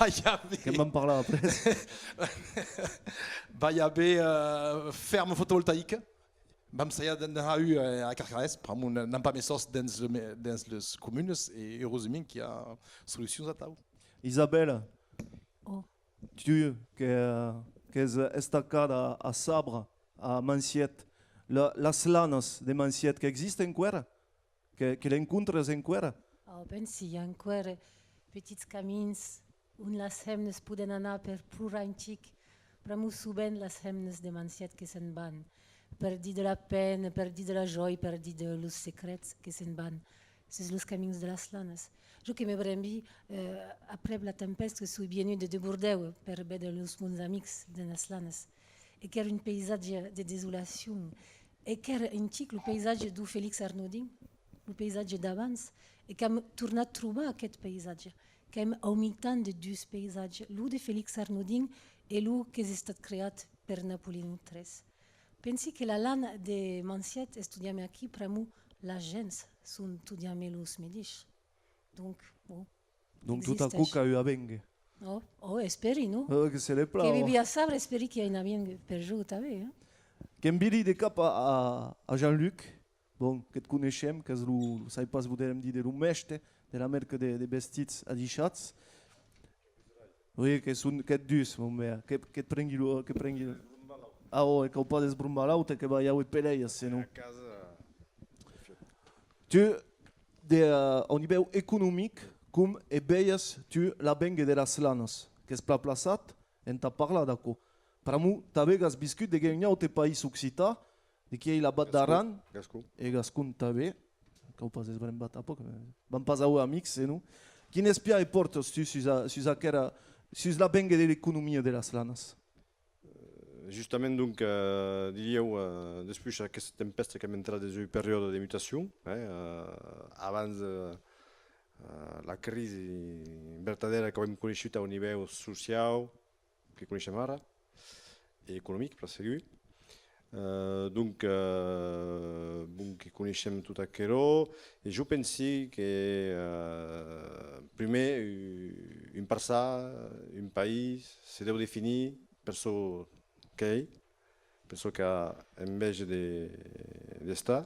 va y aver, que vam parlar après. Va y aver, euh, ferme photovoltaïque. Vam sajar d'en har un, euh, a Carcarès, pr'amor n'an pas mès sòs dens, le, dens les comunes, e urosament qu'i a solucions atau. Isabelle, oh, tu que, qu'es estacada a Sabre, a Manciet, la, las lanas de Manciet qu'existen enqüèra? Que, que l'encontras enqüèra? Oh, pensi, i a enqüèra petits camins ont las hemnas pòden anar per plorar un chic. Pr'amor sovent las hemnas de Manciet que se'n van, per dire de la pena, per dire de la jòia, per dire de los secrets que se'n van sus los camins de las lanas. Jo que me brembi, eh, aprèp la tempèsta, soi vienuda de Bordèu per véder los mons amics de las lanas. E qu'èra un paisatge de desolacion. E qu'èra un chic lo paisatge deu Félix Arnaudin, lo paisatge d'abans, e qu'am tornat trobar aqueth paisatge, qu'èm au mitan de dus paisatges, lo de Félix Arnaudin e lo qu'es estat creat per Napoleon tres. Pensi que la lana de Manciet es tot jamai aquí, pr'amor las gents son tot jamai los medeish. Donc, bon. Donc tot aquò qu'a un avengue. Oh, oh, espèri, non? Eh, que se le plau. Que vivi a Sabre, espèri qu'i a un avengue per jo tanben, eh? Que'm viri de cap a, a, a Jean-Luc. Bon, que't coneishem, qu'ès lo, sai pas, voderem díder lo mèste de la merca de, de vestits adishatz. Oui, que son, que't dus, mon ben, que, que't prengui lo, que prengui lo. Ah, oh, e cau pas desbrombar l'aute, que balhaue peleias, senon. Tu, de, eh, au nivèu economic, com e veias tu l'avengue de las lanas, qu'ès plan plaçat entà parlar d'aquò? Pr'amor tanben qu'as viscut deguens un aute país occitan, de qui ei la Vath d'Aran, gascon, e gascon tanben, cau pas desbrembar tanpòc, vam pas auer amics, senon. Quin espiar e pòrtas tu sus, a, sus aquera, sus l'avengue de l'economia de las lanas? Eh, justament, donc, eh, dirieu, eh, despuish aquesta tempèsta qu'èm entrat dens un periòde de mutacion, eh, eh, abans, eh, eh, la crisi vertadèra qu'avem coneishut au nivèu sociau, que coneishem ara, e economic, plan segur. Eh, donc, eh, bon, que coneishem tot aquerò, e jo pensi que, eh, prumèr, u-, un parçan, un país, se deu definir per çò qu'ei, per çò qu'a enveja de, d'estar,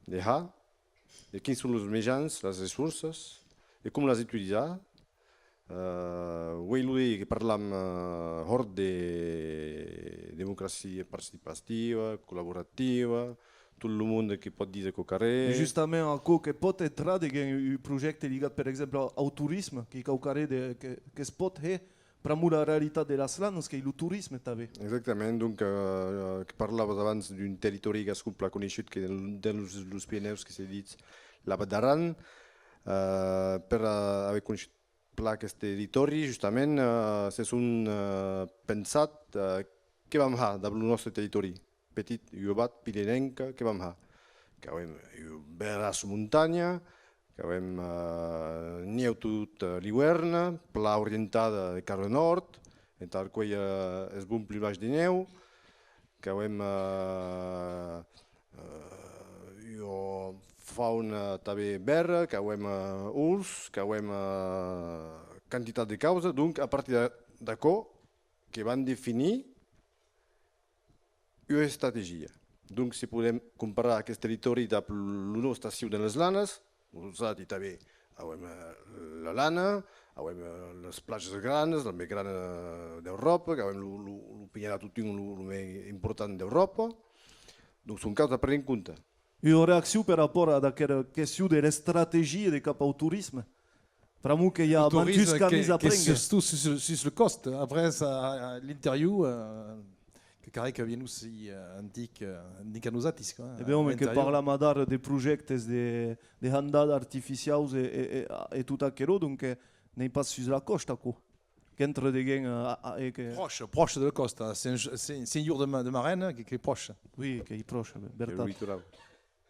de har, de quins son los mejans, las ressorsas, e com las utilizar. Eh, uei lo dia que parlam, eh, hòrt de democracia participativa, collaborativa, tot lo monde que pòt díser quauquarren. E justament aquò que pòt entrar deguens un projècte ligat, per exemple, au, au torisme, qu'ei quauquarren de, que, que's pòt hèr pr'amor la realitat de las lanas, qu'ei lo torisme tanben. Exactament, donc, eh, que parlavas abans d'un territòri gascon plan coneishut que dens los, los Pirenèus que se ditz la Vath d'Aran, eh, per, eh, aver coneishut plan aqueste territòri, justament, eh, se son, eh, pensat, eh, qué vam har dab lo nòste territòri? Petit, ua vath pirenenca, qué vam har? Qu'avem ua bèra montanha, qu'avem, eh, nèu tot, eh, l'iuèrn, plan orientada de cara au nòrd, entà arcuélher, eh, eth bon plumatge de nèu, qu'avem, eh, eh, ua fauna tanben bèra, qu'avem, eh, ors, qu'avem, eh, quantitat de causas. Donc, a partir d'a-, d'aquò, que van definir ua estrategia. Donc, se podem comparar aqueste territòri dab lo nòste aciu dens las lanas, nosati tanben auem, eh, la lana, auem, eh, las plajas granas, la mei grana, eh, d'Euròpa, qu'auem lo, lo, lo Pinhal a totun, lo, lo mei important d'Euròpa. Donc, son causas a préner en compte. Ua reaccion per rapòrt ad aquera question de l'estrategia de cap au torisme? Pr'amor que i a mantuns camins a prénguer. Que, que, que sustot sus, sus le còst. Après, a, a l'interior, eh, que carrèc que vien aussi, eh, antic, eh, antic a nosatis, quoi. E ben, òme, que parlam adara de projèctes de, de handadas artificiaus e, e, e, e tot aquerò, donc, eh, n'ei pas sus la còsta, aquò. Qu'entre deguens, eh, a, a, e que... Pròche, pròche de la còsta, cinc, cinc, cinc jorns de ma-, de Marena, que, qu'ei pròche. Oui, qu'ei pròche, ben, vertat. Qu'ei lo litoral.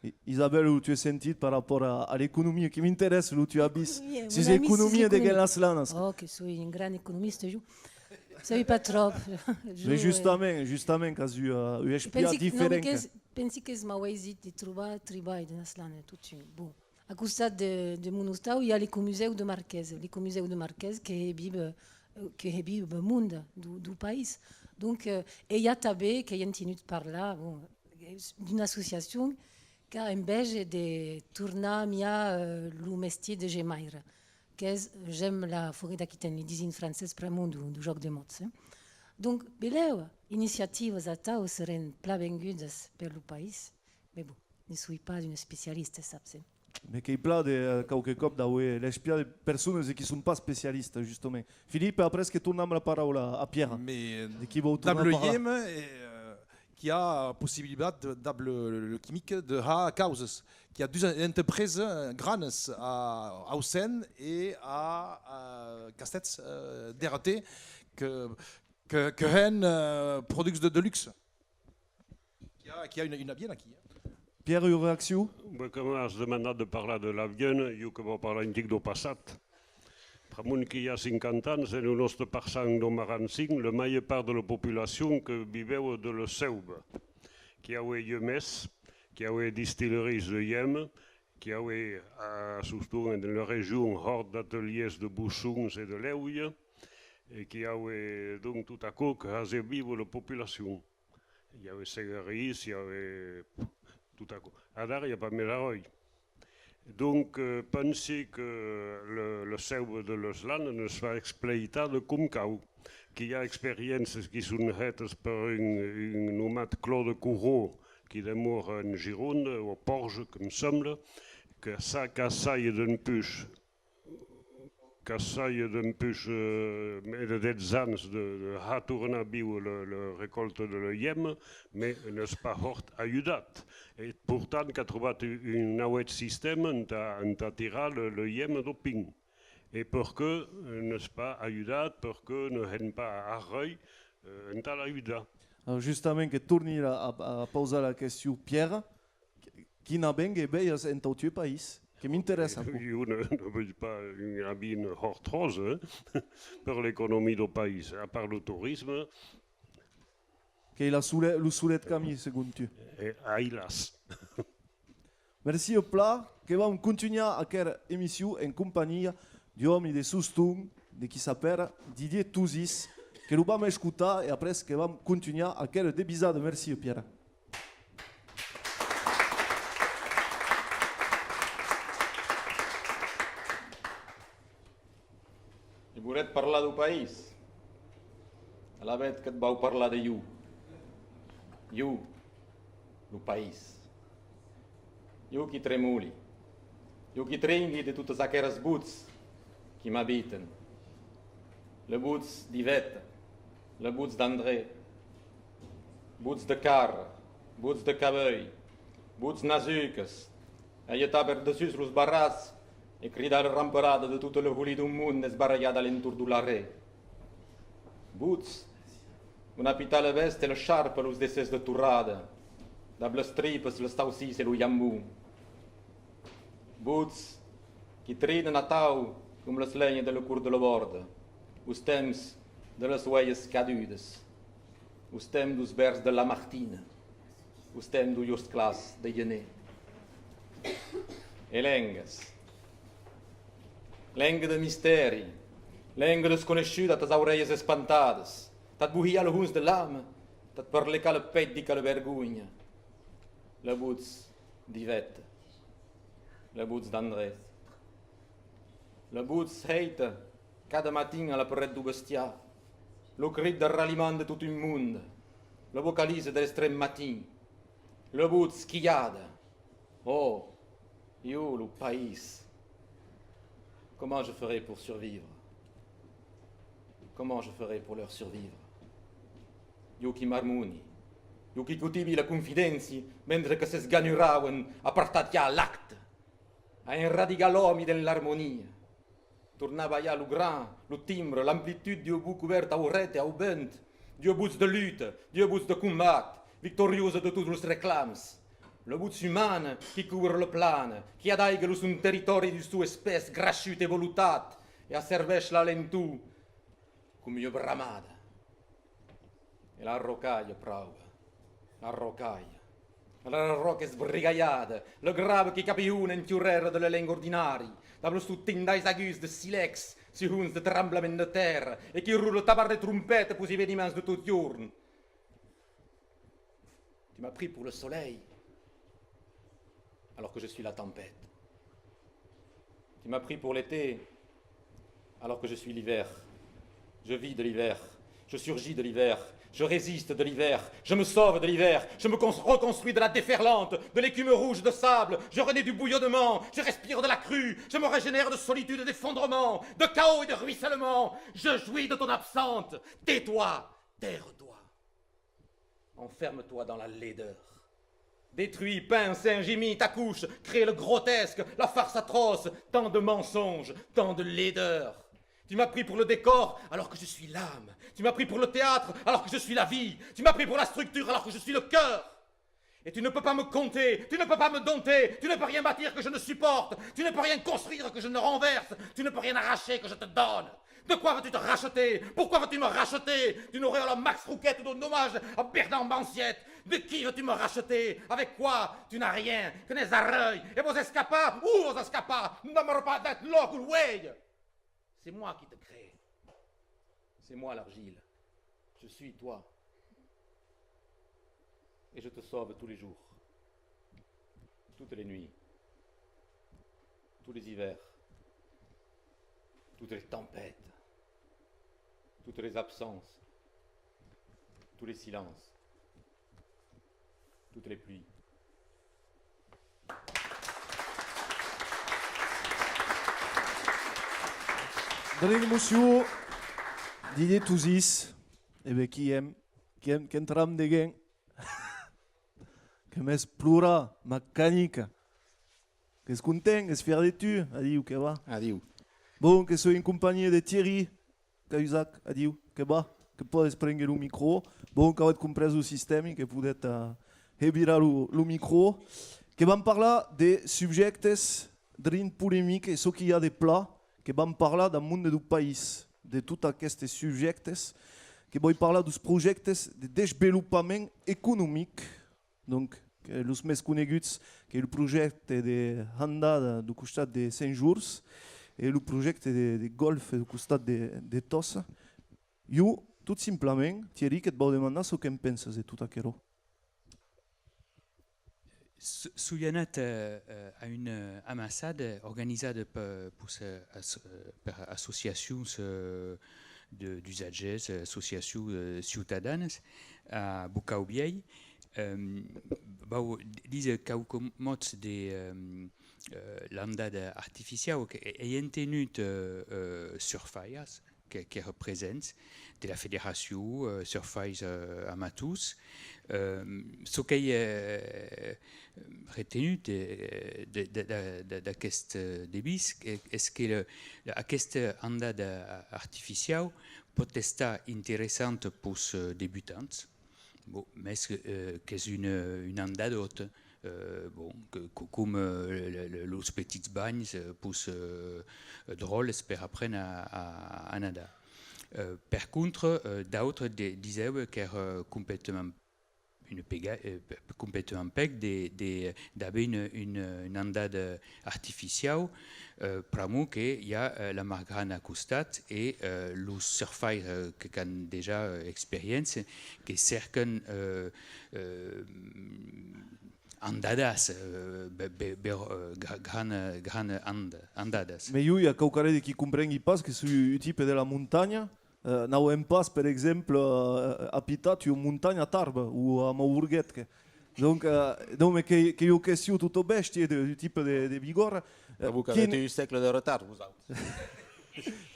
I-, Isabelle, lo tuo sentit per rapòrt a, a l'economia, que m'interèssa lo tuo avís sus l'economia de las lanas. Oh, que soi un gran economista, jo. Sabi pas tròp. Jo, eh, Mès justament, justament, qu'as ua, ua espiada diferenca. Pensi que, non, mès qu'es, pensi qu'es mauaisit de trobar tribalh dens l'Aran, totun. Bon, a costat de, de mon ostau, i a l'Ecomusèu de Marqués. L'Ecomusèu de Marqués que hè víver, eh, que hè víver monde deu, deu país. Donc, eh, e i a tanben, qu'èi entenut parlar, bon, d'una associacion qu'a enveja de tornar miar, eh, lo mestièr de gemaire, qu'es J'aime la forêt d'Aquitaine, li disi en francés pr'amor deu, deu jòc de mots, eh. Donc, belèu, iniciativas atau serén plan vengudas per lo país, mès bon, ne soi pas un especialista, saps, eh. Mès qu'ei plan de, eh, quauque còp d'aver l'espiada de personas qui son pas especialistas, justament. Philippe, après que tornam la paraula a Pierre. Mès, eh, de qui vòu tornar parlar? Dab lo ieme, eh, eh, qu'i a possibilitat, de, dab le, le, le quimic, de har causas. Qu'i a duas entrepresas granas a Aucèn e a, a Castèths, eh, d'Erratè que, que, que hèn, eh, produchs de, de luxe. Qu'i a, qu'i a una, una Vienne aquí, eh. Pierre, ua reaccion? Ben, que m'as demandat de parlar de la Vienne, jo que vau parlar un tic deu passat. Pr'amor qu'i a cinquanta ans, en lo nòste parçan deu Maranhon, la màger part de la populacion que vivèva de la seuva. Qu'i avè iemèrs, qu'i avè distilleries de iema, qu'i avè a Soston, en la region, hòrt d'atelièrs de bossons e de lèuja, e qu'i avè, donc, tot aquò que hasè víver la populacion. I avè segarís, i avè tot aquò. Adara i a pas mès arròi. Donc, eh, pensi que le, la seuva de las Lanas n'es pas expleitada com cau, que i a experiéncias qui son hètas per un, un nomat Claude Corot, qui demòra en Gironda, o a Pòrges, que me sembla, que sa, qu'assaja dempús qu'assaja dempús, eh, mès de dètz ans de, de har tornar víver la, la recòlta de la iema, mès n'es pas hòrt ajudat. E portant qu'a trobat un, un nauèth sistèma entà, entà tirar la, la iema deu pin. E perqué, eh, n'es pas ajudat, perqué ne hèn pas arròi, eh, entà l'ajudar. Alors justament que torni a, a, a pausar la question, Pierre. Quin avenc que veias entau teu país? Que m'interèssa aquò. Jo ne, ne vei pas un avenc hòrt ròse, eh, per l'economia deu país, a part lo torisme. Qu'ei la sole-, lo solet camin, segon tu? E, ailàs. Mercés plan, que vam contunhar aquera emission en companhia d'un òmi de Soston, de qui s'apèra Didier Touzis, que lo vam escotar e après que vam contunhar aquera devisada. Mercés, Pierre. E voletz parlar deu país? Alavetz que'vs vau parlar de jo. Jo, lo país. Jo qui tremoli. Jo qui trengui de totas aqueras votz qui m'abiten. La votz d'Iveta, la votz d'André, votz de Carra, votz de Cabeuilh, votz nasucas, a getar per dessús los barrats e cridar la ramperada de tota la holia deu mond desbarrejada a l'entorn deu Laré. Votz, on apitar la vèsta e la charpa los decès de torrada, dab las tripas, las saucís e lo jambon. Votz, qui trinen atau com las lenhas de la cort de la Bòrda, aus temps de las oelhas cadudas, aus temps deus vèrs de Lamartine, aus temps deus jorns clars de Gener. E lengas. Lenga de mistèri, lenga desconeishuda tas aurelhas espantadas, tà't bohilhar lo hons de l'ama, tà't perlecar le pèit dins quala vergonha. La votz d'Iveta, la votz d'André, la votz hèita cada matin a la paret deu bestiar, lo crit de raliment de tot un monde, la vocalisa de l'extrèm matin, la votz quilhada. Oh, jo, lo país, comment je ferai pour survivre? Comment je ferai pour leur survivre? Jo qui marmoni, jo qui cultivi la confidéncia, mentre que s'esganuravan a partatjar l'acte, a enradigar l'òmi dens l'armonia. Tornar balhar lo gran, lo timbre, l'amplitud d'ua votz cobèrta au hèt e au vent, d'ua votz de luta, d'ua votz de combat, victoriosa de tots los reclams. La votz umana qui cobra la plana, qui adaiga lo son territòri deu son espés graishut e volotat e asserveish l'alentorn Coma ua bramada. E la rocalha, prauba. La rocalha. La ròca esbrigalhada, le grave qui capillona en tiurèra de la lenga ordinari, dab los sons tendais aguts de silèx, sons de tremblament de tèrra, e qui rotla tabar de trompeta pus eveniments de tot jorn. Tu m'as pris pour le soleil, alors que je suis la tempête. Tu m'as pris pour l'été, alors que je suis l'hiver. Je vis de l'hiver. Je surgis de l'hiver. Je résiste de l'hiver. Je me sauve de l'hiver. Je me cons- reconstruis de la déferlante, de l'écume rouge de sable. Je renais du bouillonnement. Je respire de la crue. Je me régénère de solitude et d'effondrement, de chaos et de ruissellement. Je jouis de ton absente. Tais-toi, terre-toi. Enferme-toi dans la laideur. Détruis, peins, singes, imites, accouches, crée le grotesque, la farce atroce, tant de mensonges, tant de laideur. Tu m'as pris pour le décor alors que je suis l'âme. Tu m'as pris pour le théâtre alors que je suis la vie. Tu m'as pris pour la structure alors que je suis le cœur. Et tu ne peux pas me compter, tu ne peux pas me dompter, tu ne peux rien bâtir que je ne supporte, tu ne peux rien construire que je ne renverse, tu ne peux rien arracher que je te donne. De quoi veux-tu te racheter ? Pourquoi veux-tu me racheter d'une auréole à Max Rouquette ou d'un hommage à Bernard Manciette ? De qui veux-tu me racheter ? Avec quoi ? Tu n'as rien, que n'es arrei, e vòs escapar? Où vòs escapar? N'amarra pas d'être loco, uèi! C'est moi qui te crée. C'est moi l'argile. Je suis toi. Et je te sauve tous les jours. Toutes les nuits. Tous les hivers. Toutes les tempêtes. Toutes les absences. Tous les silences. Toutes les pluies. Drin, mocion, Didier Touzis, e ben, qui èm, qui èm, qu'entram de guen. Que m'es plorar, macanica. Qu'es content, es fièr de tu, adiu, que va. Adiu. Bon, que soi en companhia de Thierry Cahuzac, adiu, que va, que pòdes prénguer lo micro. Bon, qu'avètz comprés lo sistèmi, que podètz, eh, revirar lo, lo micro. Que vam parlar de subjèctes drin polemic e çò qu'i a de plan, que vam parlar dab monde deu país, de tot aquestes subjèctes, que voi parlar deus projèctes de desvelopament economic, donc, que los mès coneguts, qu'ei lo projècte de handada deu costat de Sent Jorns e lo projècte de, de gòlf deu costat de, de Tòssa. Jo, tot simplament, Thierry, que't vau demandar çò que'n pensas de tot aquerò. S-, soi anat, eh, eh, a una, eh, amassada organizada per, pus, eh, as-, eh, per associacions, eh, de, d'usatgèrs, eh, associacions, eh, ciutadanas a Bocau Vielh. Ehm, vau d-, díser quauques mots de, ehm, eh, l'andada artificiau, que ei entenut, eh, eh, surfairas, que, qu'èran presents, de la federacion, eh, surfais, eh, amators. Eh, çò qu'ei, eh, retenut de, de, de, de, de, d'aqueste devís, eh, es que le, aquesta andada artificiau pòt estar interessanta peus, eh, debutants, bon, mès, eh, qu'es una, una andadòta, eh, bon, que, que, com, eh, le, le, le, los petits banhs, eh, peus, eh, dròlles per apréner a, a, a nadar. Eh, per contra, eh, d'autres de-, disèvan qu'èra completament una pega-, eh, pe-, completament pèc de, de, d'aver una, una, una andada artificiau, eh, pr'amor que i a, eh, la mar grana a costat e, eh, los surfaires, eh, que, qu'an dejà, eh, experiéncia, que cèrcan, eh, eh, andadas, eh, be-, be-, be-, eh, gra-, gran, gran anda-, andadas. Mès jo, i a quauquarren de qui comprengui pas, que soi un tipe de la montanha, eh, n'auem pas, per exemple, eh, apitat ua montanha a Tarba o a Mauborguet, que, donc, eh, donc, qu'ei, qu'ei ua question tota bèstia de, du tipe de, de Bigòrra. Eh, Avocats, quin, un sègle de retard, vosautes.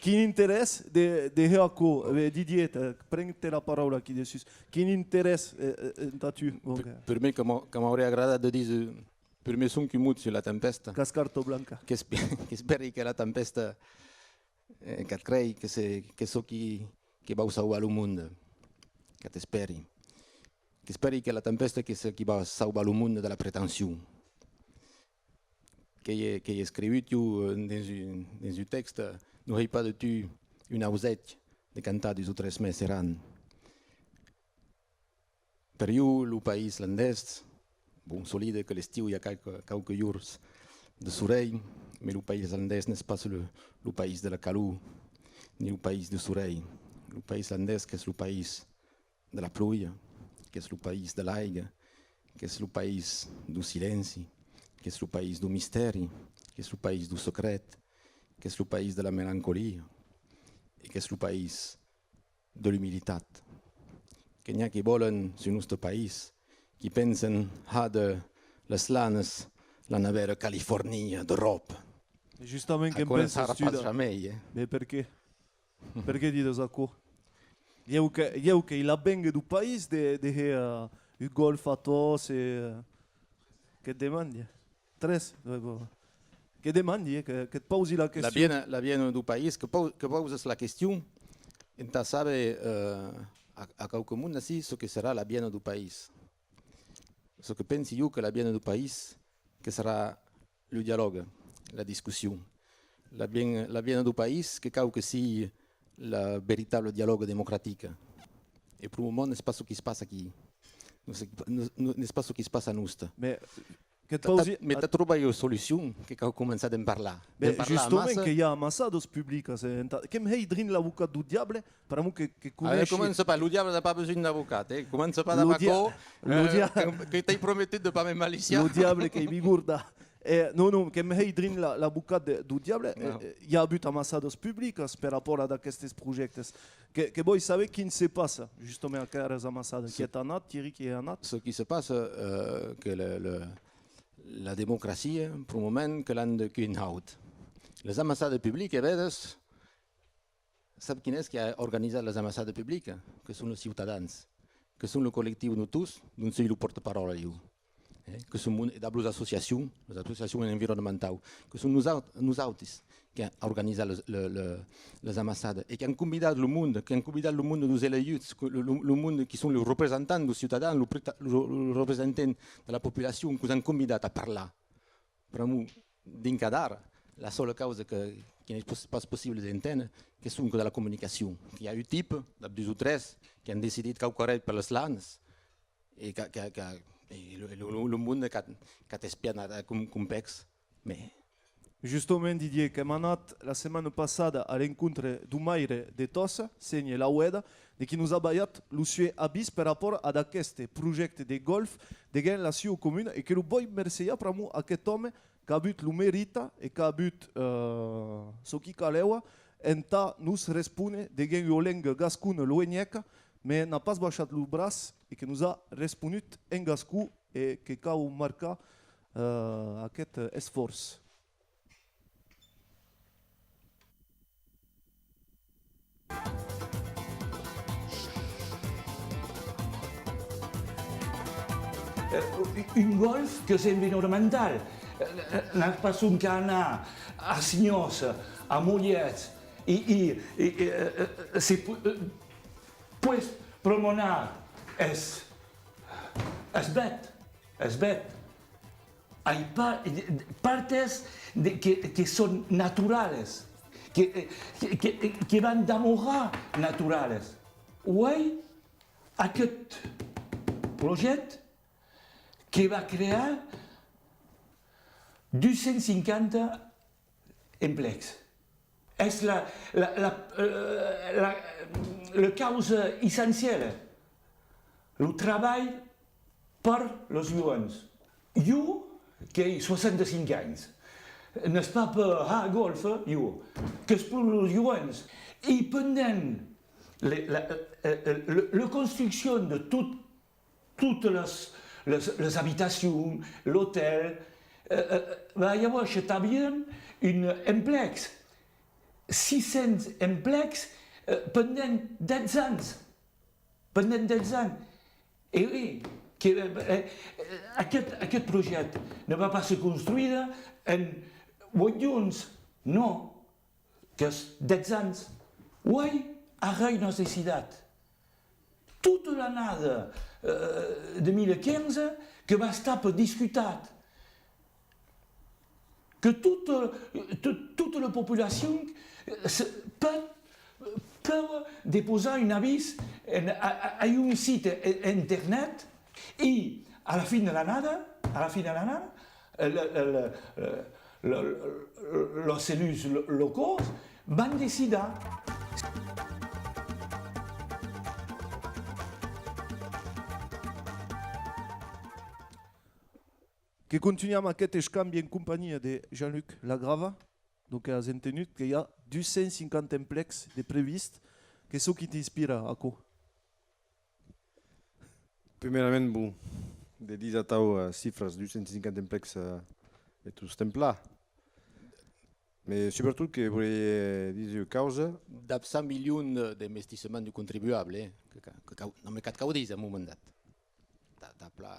Quin interès de, de hèr aquò? Eh, Didier, te, pren-te la paraula aquí dessús. Quin interès, eh, eh, entà tu? Donc, eh. Per, per mi, que m'a-, que m'auriá agradat de díser, per mi sonque un mot sus la tempèsta. Cascarta blanca. Qu'espe-, qu'espèri que la tempèsta, eh, qu'at crei que se, que çò qui, que vau sauvar lo monde. Qu'at espèri. Qu'espèri que la tempèsta que se, qui va sauvar lo monde de la pretencion. Qu'ei, qu'ei escrivut jo, eh, dens un, dens un tèxte, non hèi pas de tu un ausèth, de cantar dus o tres mes er an. Per jo, lo país landés, bon, solide que l'estiu i a qualque, quauques jorns de sorelh, mai lo país landés n'es pas lo, lo país de la calor, ni lo país de sorelh. Lo país landés qu'es lo país de la ploja, qu'es lo país de l'aiga, qu'es lo país deu silenci, qu'es lo país deu mistèri, qu'es lo país deu secret, qu'es lo país de la melancolia e qu'es lo país de l'umilitat. Que n'i a qui vòlen sul noste país, qui pensen har de las lanas la navèra California d'Euròpa. E justament, que'n pensas tu de... Aquò ne sarà pas jamei, eh? Mès perqué? Perqué dides aquò? Ieu que, ieu qu'ei la venga deu país de, de hèr, eh, un gòlf a tots e, eh, que't demandi. Tres, eh, bon. Que demandi, eh, que, que't pausi la question. La viena, la viena deu país, que pau-, que pausas la question, entà saber, eh, a, a quauque monde ací çò que serà la viena deu país. Çò que pensi jo que la viena deu país, que serà lo dialògue, la discussion. La vien-, la viena deu país, que cau que sii la veritable dialògue democratica. E pro moment, n'es pas çò qui's passa aquí. Non se, non, non, n'es pas çò qui's passa a noste. Mès que't pausi... Mès tà trobar ua solucion, que cau començar de'n parlar. Mès justament, que i a amassadas publicas, eh, entà, que'm hèi drin l'avocat deu diable, pr'amor que, que coneishi... Comença pas, lo diable n'a pas besonh d'avocat, eh? Comença pas damb aquò, eh, que, que t'èi prometut de pas m'emmaliciar. Lo diable qu'ei bigorda. Eh, non, non, que'm hèi drin la, l'avocat de, deu diable, eh, eh, i a avut amassadas publicas per rapòrt ad aquestes projèctes. Que, que voi saber quin se passa, justament, aqueras amassadas. Qui ei anat, Thierry, qui ei anat? Çò qui se passa, eh, que le, le, la democracia, pro moment, que l'an de cun haut. Les amassadas publiques, vedes, sap quin es qui a organizat las amassadas publicas? Que son los ciutadans, que son lo collectiu de tots, dont soi lo pòrta-paròla, jo. Eh, que son mon-, e dab los associacions, las associacions environamentau, que son nosaut-, nosautis qui an organizat les, le, le, les amassadas e qui an convidat lo monde, qui an convidat lo monde deus eleguts, que lo, lo, lo monde qui son los representants deus ciutadans, lo preta-, lo, lo representant de la populacion, que'us an convidat a parlar. Pr'amor, dinc ad ara, la sola causa que, qui n'ei pos-, pas possible d'enténer, que sonque de la comunicacion. Que i a un tipe, dab dus o tres, qui an decidit quauquarren per les lanas, e qu'a, qu'a, qu'a, e lo, lo, lo, lo monde qu'a, qu'a espiat, com, com pècs, mès... Justament, Didier, qu'èm anat la setmana passada a l'encontre deu maire de Tòssa, Sénher Laueda, de qui nos a balhat lo suer avís per rapòrt ad aqueste projècte de gòlf deguens la sua comuna e que lo voi mercejar pr'amor aqueth òme qu'a avut lo merita e qu'a avut, eh, çò qui calèva entà nos respóner deguens ua lenga gascona luenhèca, mès n'a pas baishat lo braç e que nos a responut en gascon e que cau marcar, eh, aqueth esfòrç. Eh, un gòlf qu'es environamentau. Eh, eh, n'as pas sonque a anar a Sinhòs, a Molhèç, e, e, e, eh, eh, se pu-, eh, pues promenar, es, es bèth, es bèth. Ai pas, partes de, que, que son naturales, que, que, que, que van damorar naturales. Uei, aqueth projècte que va crear dus cents cinquanta emplecs. Es la, la, la, eh, la, la causa essenciala, lo trabalh per los joens. Jo, qu'èi soixante-cinq ans, n'es pas per har gòlf, jo, qu'es per los joens. E pendent le, la, eh, eh, le, la construccion de tot totes les, les, les abitacions, l'otèl, eh, eh, va i aver tanben un emplecs, six cents emplecs, eh, pendent dètz ans. Pendent dètz ans. E oui, que, eh, eh, aqueth, aqueth projècte ne va pas se construire en ueit jorns, non. Qu'es dètz ans. Uei, arrèu n'as decidat. Tota l'annada, eh, de mil quinze que va estar per discutat. Que tota, to-, tota la populacion, eh, se, pòt, Cau deposar un avís en, a, a, a un site e-, internet e a la fin de l'annada, a la fin de l'annada, eh, le, le, le, le, le, los elus lo-, locals van decidar. Que contunham aqueth escambi en companhia de Jean-Luc Lagrava. Donc, as entenut que i a dus cents cinquanta emplecs de previst. Qu'ei çò qui t'inspira, aquò? Primerament, bon, de díser atau, eh, chifras, dus cents cinquanta emplecs, eh, e tostemps plan. Mes, subertot, que voliái, eh, díser ua causa. Dab cent milions de, d'investissement du contribuable, eh, que ca-, que cau, non, mes qu'ac cau díser, a un moment dat. Da-, dab la,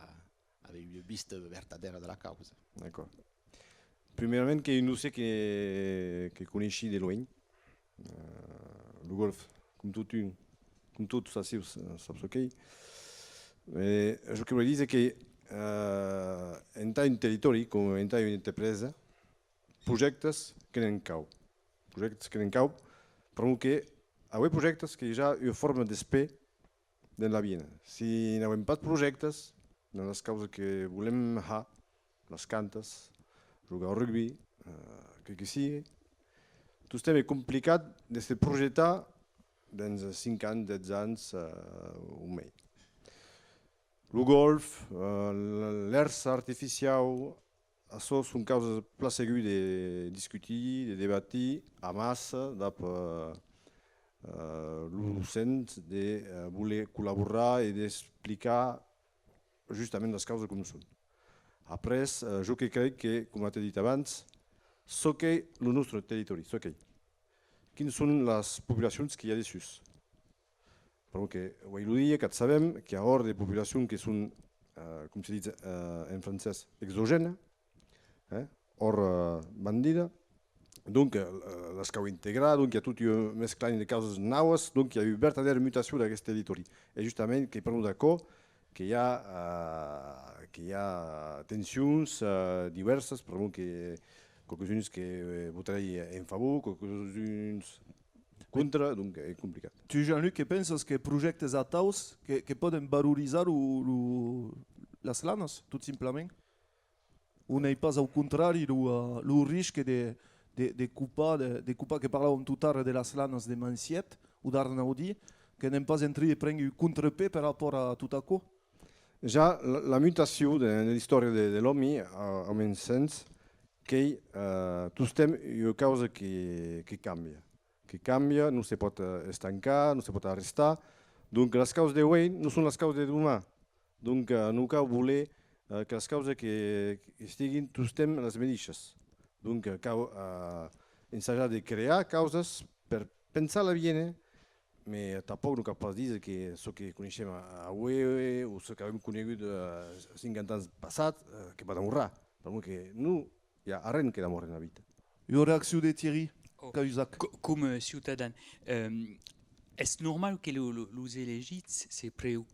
avec une vista vertadèra de la causa. D'acòrd. Primerament, qu'ei un dossièr que, que coneissi de luenh. Eh, lo Golf, com totun, com tots aciu, s-, sap çò qu'ei. E jo que vòli díser que, eh, entà un territòri, com entà una entrepresa, projèctes que ne'n cau. Projèctes que ne'n cau, pr'amor que auer projèctes qu'ei ja ua forma d'espèr dens la viena. Si n'auem pas projèctes, dens las causas que volem har, las cantas, jogar au rugbi, eh, qué que sigue, tostemps ei complicat de se projetar dens cinc ans, dètz ans, eh, o mei. Lo golf, eh, l-, l'èrsa artificiau, açò son causas plan segur de discutir, de debatir amassa dab, eh, eh, los docents, de, eh, voler collaborar e d'explicar justament las causas com son. Après, eh, jo que crei que, coma t'è dit abans, çò qu'ei lo nòstre territòri, çò qu'ei, quins son las populacions qu'i a dessús. Pr'amor que, uei lo dia, qu'at sabem, qu'i a hòrt de populacions que son, eh, com se ditz, eh, en francés, exogènes, eh, hòrt, eh, bandida. Donc, eh, las cau integrar, donc i a tot un mesclami de causas nauas, donc i a ua vertadèra mutacion d'aguest territòri. E justament, qu'ei pr'amor d'aquò que i a, eh, que i a tensions, eh, divèrsas, pr'amor que quauques uns que, eh, votarèi en favor, quauques uns contra, donc ei complicat. Tu, Jean-Luc, que pensas que projèctes ataus que, que pòden valorizar lo, lo, las lanas, tot simplament? O n'ei pas, au contrari, lo, eh, lo risc de, de, de copar, de, de copar, que parlàvem tot ara de las lanas de Manciet o d'Arnaudi, que n'èm pas en trin de prénguer un contrapè per rapòrt a tot aquò? Ja la, la mutacion de, de l'istòria de, de l'òmi, a, a mon sens, qu'ei, eh, tostemps ua causa que, que cambia. Que cambia, non se pòt, eh, estancar, non se pòt arrestar. Donc, las causas de uei non son las causas de doman. Donc, eh, non cau voler, eh, que las causas que, que estiguin tostemps las medishas. Donc, eh, cau, eh, ensajar de crear causas per pensar l'aviéner, mes tanpòc non cau pas díser que çò que coneishem a-, aué o çò qu'avem conegut, eh, cinquanta ans passats, eh, que va demorar. Pr'amor que non, i a arren que demòre ena vita. Ua reaccion de Thierry Cahuzac. Co-, coma ciutadan, ehm, es normal que lo, lo, los elegits se preo-,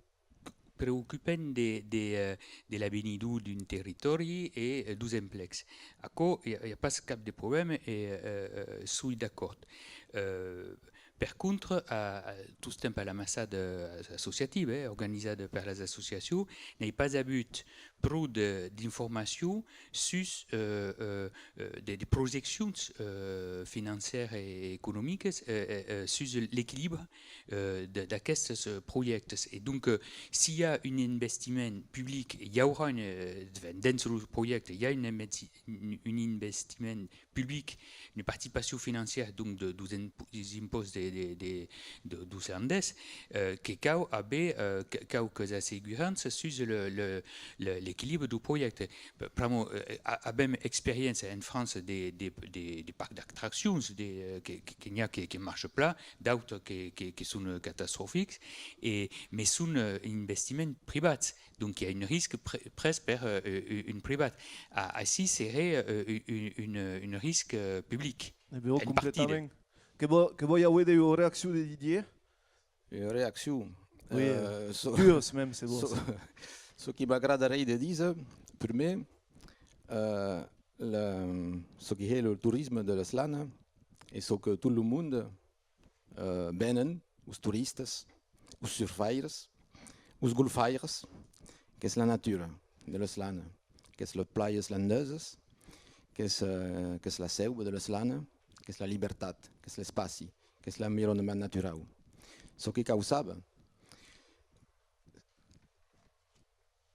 preocupen de, de, eh, de l'avenidor d'un territòri e, eh, deus emplecs. Aquò, i a, i a pas cap de problèma e, eh, eh, soi d'acòrd. Eh, Per contra, a, a, tostemps a l'amassada associativa, eh, organizada per las associacions, n'èi pas avut pro de, d'informacion sus, eh, eh, eh, de, de projeccions, eh, financièras e economicas, eh, eh, eh, sus l'equilibre, eh, de, d'aquestes, eh, projèctes. E donc, eh, s'i a un investiment public, i aurà un, eh, enfin, dens lo projècte, i a un investi-, un, un investiment public, una participacion financièra, donc, de, deus imp-, deus impòsts de, de, de, de, deus landés, eh, que cau aver, eh, que, quauques asseguranças sus le, le, le, l'equilibre deu projècte. P-, pr'amor, eh, a-, avem experiéncia en França de, de, de, de parcs d'attraccions, de, eh, que, que, que n'i a que, que marcha plan, d'autres que, que, que son, eh, catastrofics, e, mes son, eh, investiments privats. Donc, i a un risc pre-, pres per, eh, eh, un privat. A-, ací seré, eh, un, un, un risc, eh, public. E ben, en partida. Completament. Que vò, que vòi auer de reaccion de Didier? Ua reaccion. Oui, eh, eh, çò, duas mèmes, se vòs. Çò, çò qui m'agradarèi de díser, prumèr, eh, la, çò qui hè lo torisme de las lanas, e çò que tot lo monde eh, venen, los toristas, los surfaires, los golfaires, qu'es la natura de las Lanas, qu'es las plajas landesas, qu'es, eh, qu'es la seuva de las Lanas, qu'es la libertat, qu'es l'espaci, qu'es l'environament naturau. Çò que cau saber,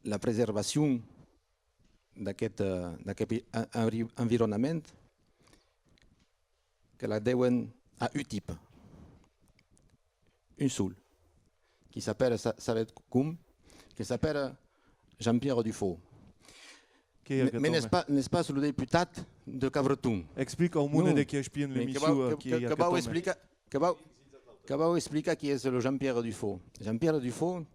la preservacion d'aquest, eh, d'aquest en-, enri-, environament, que la deuen a un tipe, un sol, qui s'apèra, sa-, sabetz com, que s'apèra Jean-Pierre Dufau. Qu'ei aqueth òme? Mès n'es pas, n'es pas lo deputat de Cabreton. Explica au monde de qui espien l'emission, eh, qui ei aqueth òme. Que vau explicar, que vau, que vau explicar qui es lo Jean-Pierre Dufau. Jean-Pierre Dufau,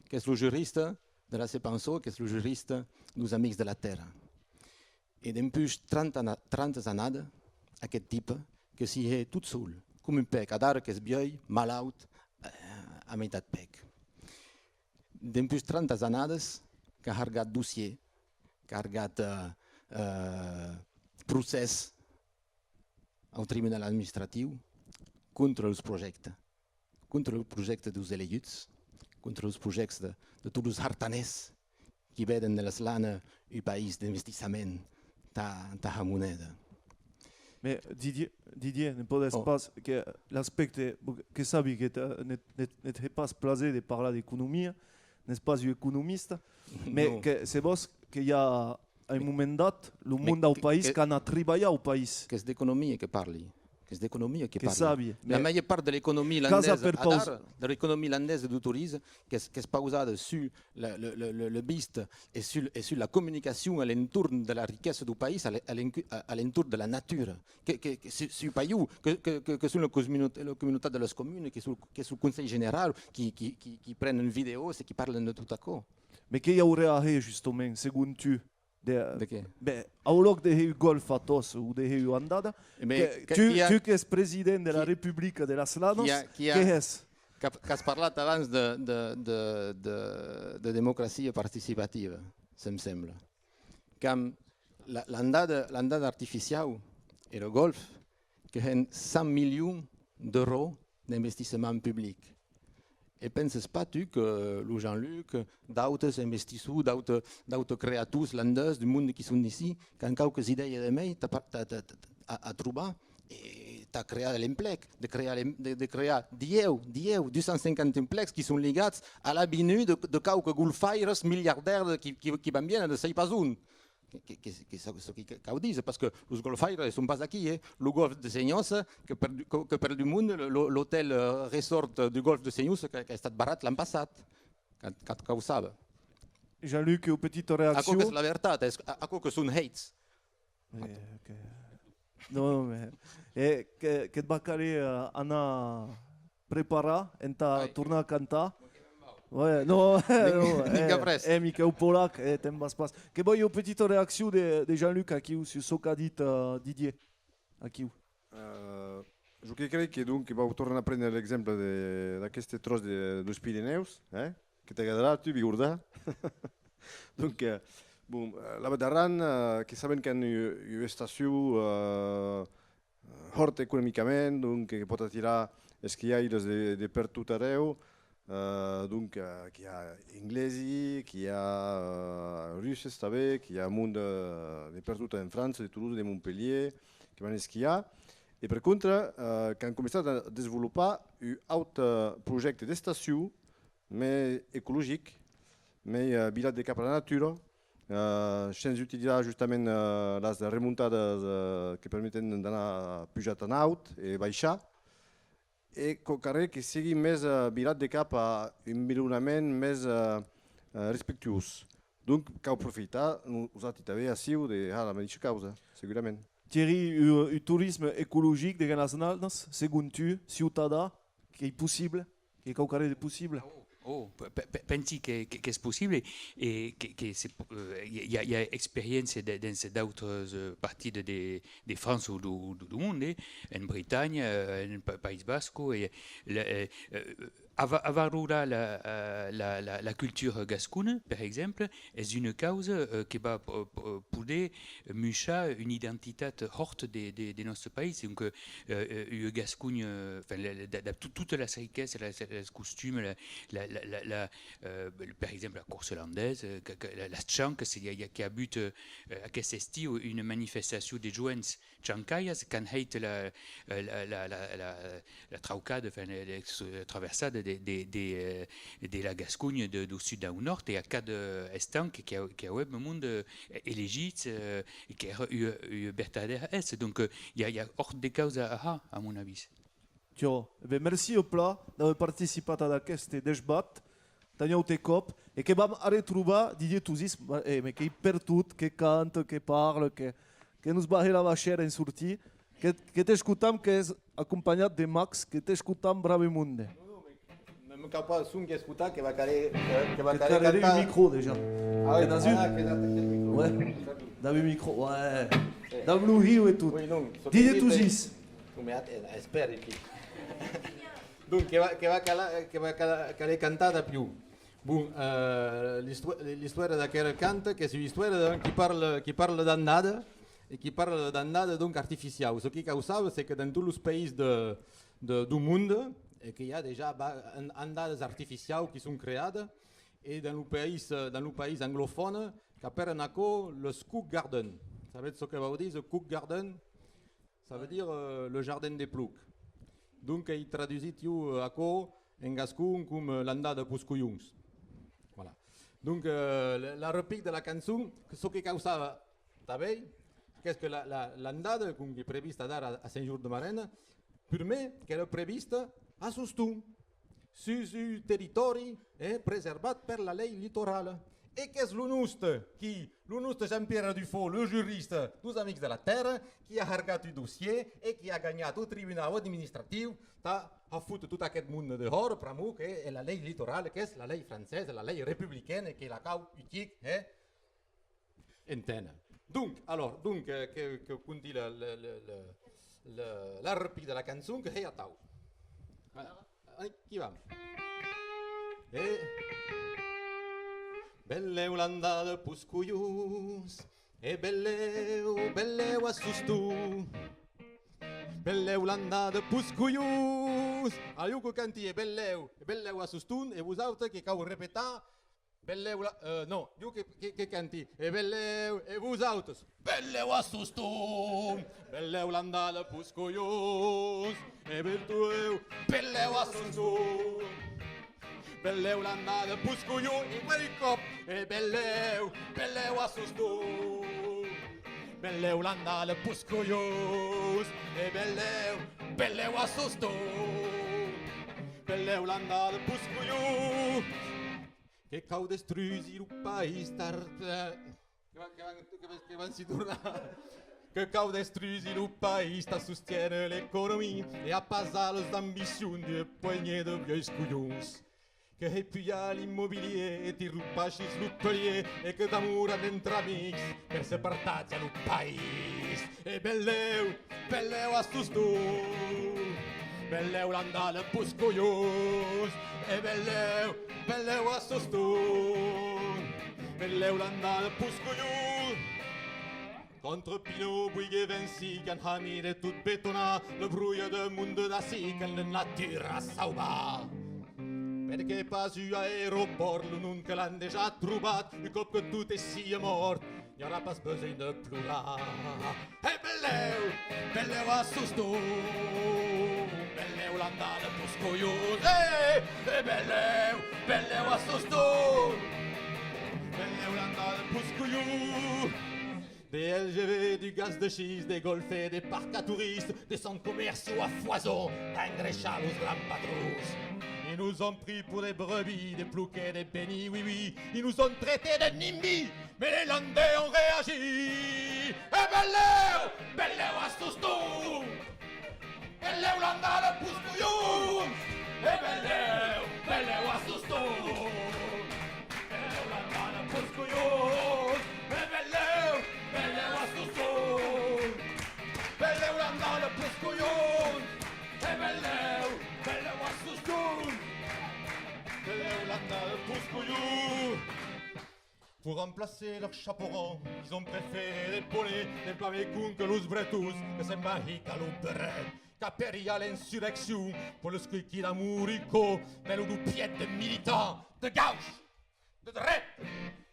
qu'es lo jurista de la Sepanso, qu'es lo jurista deus Amics de la Tèrra. E dempús trenta ana-, trenta annadas, aqueth tipe que s'i hè tot sol, com un pèc, adara qu'es vielh, malaut, eh, a meitat pèc. Dempús trenta annadas, qu'a hargat dossièr, qu'a hargat, eh, eh, procès au tribunal administratiu contra los projèctes, contra lo projècte deus eleguts, contra los projèctes de, de tots los hartanèrs qui veden de las Lanas un país d'investissament tà, tà har moneda. Mès Didier, Didier, ne pòdes pas, que l'aspècte, que sabi que te, ne, ne, ne te hè pas plaser de parlar d'economia, n'ès pas un economista, mès que se vòs que i a, a un moment dat, lo monde au país, qu'an a tribalhar au país. Qu'es d'economia que parli. Qu'es d'economia que parli. Que sabi, la mès màger part de l'economia landesa, adara, de l'economia landesa deu torisme, qu'es, qu'es pausada sus la, le, le, le, le vista e sus, e sus la comunicacion a l'entorn de la riquesa deu país, a l'e-, a l'encu-, a, a l'entorn de la natura. Que, que, que su, su paiu, que, que, que, que son la comunau-, la comunautat de las comunas, que son, que son lo Conselh Generau, qui, qui, qui, qui prenen vidèos e qui parlen de tot aquò. Mès que i auré a hèr, justament, segon tu, de, de qué? Ben, au lòc de hèr un gòlf a tos o de hèr ua andada, eh ben, que, que, tu, qui a, tu qu'ès president de la Republica de las Lanas, qui a, qui a, que hès? Qu'as, qu'as parlat abans de, de, de, de, de democracia participativa, se'm sembla. Qu'am la, l'andada, l'andada artificiau e lo gòlf, que hèn cent milions d'euròs d'investissement public. E penses pas, tu, que lo Jean-Luc, d'autes investissors, d'autes, d'autes creators landés, du monde qui son ici, qu'an quauques idèias de mei tà par-, tà, tà, tà, a, a trobar, e tà crear de l'emplec, de crear l'em-, de, de crear dieu, dieu, dus cents cinquanta emplecs qui son ligats a la venguda de, de quauques golfaires miliardèrs qui, qui, qui van viéner de sai pas ont. Que, que, que, que çò, çò que ca-, cau díser, parce que los golfaires son pas aquí, eh? Lo gòlf de Senhòsa, que per, que, que per du monde, lo, l'otèl, eh, resort du gòlf de Senhòsa qu'a, qu'a estat barrat l'an passat. Qu'at, qu'at cau saber. Jean-Luc, ua petita reaccion? Aquò qu'es la vertat, es, a-, aquò que son hèits. Eh, ok. Non, non, mès, eh, que, que't va caler, eh, anar preparar entà tornar a cantar. Ouais, non, non, eh, eh, Miquèu Polac, eh, te'n vas pas. Que vòi ua petita reaccion de, de Jean-Luc aquiu, sus çò qu'a dit, eh, Didier, aquiu. Eh, jo que crei que, donc, vau tornar a préner l'exemple de, d'aqueste tròç de, deus Pirenèus, eh, que t'agradarà a tu, Bigorda. Donc, eh, bon, eh, la Val d'Aran, eh, que sabem qu'an ua, ua estacion, eh, hòrt economicament, donc, que pòt atirar esquiaires de, de pertot arreu, eh, donc, eh, qu'i a anglesi, qu'i a, eh, russes tanben, qu'i a monde, eh, de pertot en França, de Toulouse, de Montpelhièr, que van esquiar. E per contra, eh, qu'an començat a desvolopar un aute, eh, projècte d'estacion, mei ecologic, mei, eh, virat de cap a la natura, eh, shens utilizar justament, eh, las remontadas, eh, que permeten d'anar pujar tan aut e baishar, e quauquarren que sigue mès, eh, virat de cap a un environament mès, eh, eh, respectuós. Donc, cau profitar, nosati tanben aciu, de har la medisha causa, segurament. Thierry, un, un torisme ecologic deguens las Lanas, segon tu, ciutadan, qu'ei possible? Qu'ei quauquarren de possible? Oh, oh, pe-, pe-, pe-, pensi que, que, qu'es possible e que, que se po-, eh, i a, i a, i a experiéncia de, dens d'autras, eh, partidas de, de França o deu, deu, deu monde, eh, en Bretanha, eh, en Pa-, País Basco, e le, eh, eh, Ava-, avalorar la, eh, la, la, la cultura gascona, per exemple, es una causa, eh, que va po-, po-, poder muishar una identitat hòrt de, de, de nòstre país. Donc, eh, eh, ua Gasconha, enfin, la, la, de, de tot, totas las riquesas, las, las costums, la, la, la, la, la, eh, per exemple, la corsa landesa, eh, que, que la, las chancas, i a, i a, qu'i a avut, eh, aquest estiu una manifestacion de joens chancaias qu'an hèit la, la, la, la, la, la traucada, enfin, la, la, la traversada de, de, de, eh, de la Gasconha de, dau sud au nòrd, e a cada estant que, que, que auem monde, eh, elegits, eh, e qu'èra ua, ua vertadèra hèsta. Donc, eh, i a, i a hòrt de causas a har, a mon avís. Tiò, e ben, merci plan d'aver participat ad aqueste desbat, tan aute còp, e que vam arretrobar Didier Touzis, ma-, e, me qu'ei pertot, que canta, que parla, que, que nos bahe la bachèra en sortir, que, que t'escotam, qu'es acompanhat de Max, que t'escotam, brave monde. Me, me cau pas sonque escotar, que va caler, que, que va caler cantar. Te carrarè un micro, dejà. Ah oui, que n'as un? Ah, que n'as un micro. Ouais. Dab un micro, ouais. Eh. Dab lo hiu e tot. Oui, non, Didier Touzis. Non, mais att-, eh, espèri que... Donc, que va, que va cala-, que va cala-, caler cantar dab jo. Bon, eh, l'istò-, l'istòria d'aquera canta, qu'es ua istòria de, qui parla, qui parla d'andada, e qui parla d'andada, donc, artificiau. Çò qui cau saber, c'est que dans tots los país de, de, deu monde, e que i a dejà ba-, an-, andadas artificiau qui son creadas, e dans lo país, eh, dans lo país anglofòne, qu'apèran aquò los cook garden. Sabetz çò que vòu díser, cook garden? Ça veut dire, euh, le jardin des ploucs. Donc, ai tradusit jo, euh, aquò en gascon com, euh, l'andada pus colhons. Voilà. Donc, euh, la, la repic de la cançon, que çò que cau saber tanben, qu'es que la, la, l'andada, com qu'ei prevista adara a, a Sent Jorn de Marena, prumèr qu'èra prevista a Soston, sus un territòri, eh, preservat per la lei litorala. E qu'es lo noste, qui, lo noste Jean-Pierre Dufau, le jurista deus Amics de la Tèrra, qui a hargat un dossièr e qui a ganhat au tribunau administratiu tà har fóter tot aqueth monde dehòra, pr'amor que, eh, la lei litorala, qu'es la lei francesa, la lei republicaine, que la cau un chic, eh, entena. Donc, alors, donc, euh, que, que conti la, la, la, la, la, la repic de la cançon, que hèi atau. Voilà. Aquí vam. E benlèu l'andada pus colhons, e benlèu, benlèu a Soston. Benlèu l'andada pus colhons. Alò jo que canti, e benlèu, e benlèu a Soston, e vosautres que cau repetar, benlèu la, euh, non, jo que, que, que canti. E benlèu, e vosautres? Benlèu a Soston, benlèu l'andada pus colhons, e benlèu, benlèu a Soston. Benlèu l'andada pus colhons, e un còp, e benlèu, benlèu a Soston. Benlèu l'andada pus colhons, e benlèu, benlèu a Soston. Benlèu l'andada pus colhons. Que cau destrusir lo país tar-, eh, que van, que van, que van, que van s'i tornar. Que cau destrusir lo país tà sostiéner l'economia e apasar las ambicions d'ua poignée de vielhs colhons. Que hèi pujar l'immobilièr e tirar pas sus lo palièr e que damoran entre amics per se partatjar lo país. E benlèu, benlèu a Soston. Benlèu l'andada pus colhons. E benlèu, benlèu a Soston. Benlèu l'andada pus colhons. Contra Pinot, Bouygues, Vinci, qu'an hamit de tot betonar, la brolha de monde d'ací qu'an la natura a sauvar. Perqué pas un aeropòrt, lo nom que l'an dejà trobat, un còp que tot ei sia mòrt, n'i aurà pas besonh de plorar. E benlèu, benlèu a Soston, benlèu l'andada pus colhons, e, e benlèu, benlèu a Soston, benlèu l'andada pus colhons. De L G V, du gaz de schiste, de golf e de parcs à touristes, de centres commerciaux à foison, tà engrechar los grands patrons. Ils nous ont pris pour des brebis, des ploucs et des bénis, oui, oui, ils nous ont traités de nimby, mais les Landais ont réagi. E benlèu, benlèu a Soston! Benlèu l'andada pus colhons! E benlèu, benlèu a Soston! Benlèu l'andada pus colhons! E benlèu, benlèu a Soston! Benlèu l'andada pus colhons! E benlèu, benlèu a Soston! Puscolhons! Pour remplacer leur chaperon, ils ont préféré des pollets, des pavés cons que los bretons, que se'n va hicar lo beret, qu'apèri a l'insurreccion, pour le squeaky d'amour, i co, mèlo du pièt de militant, de gauche, de dreta,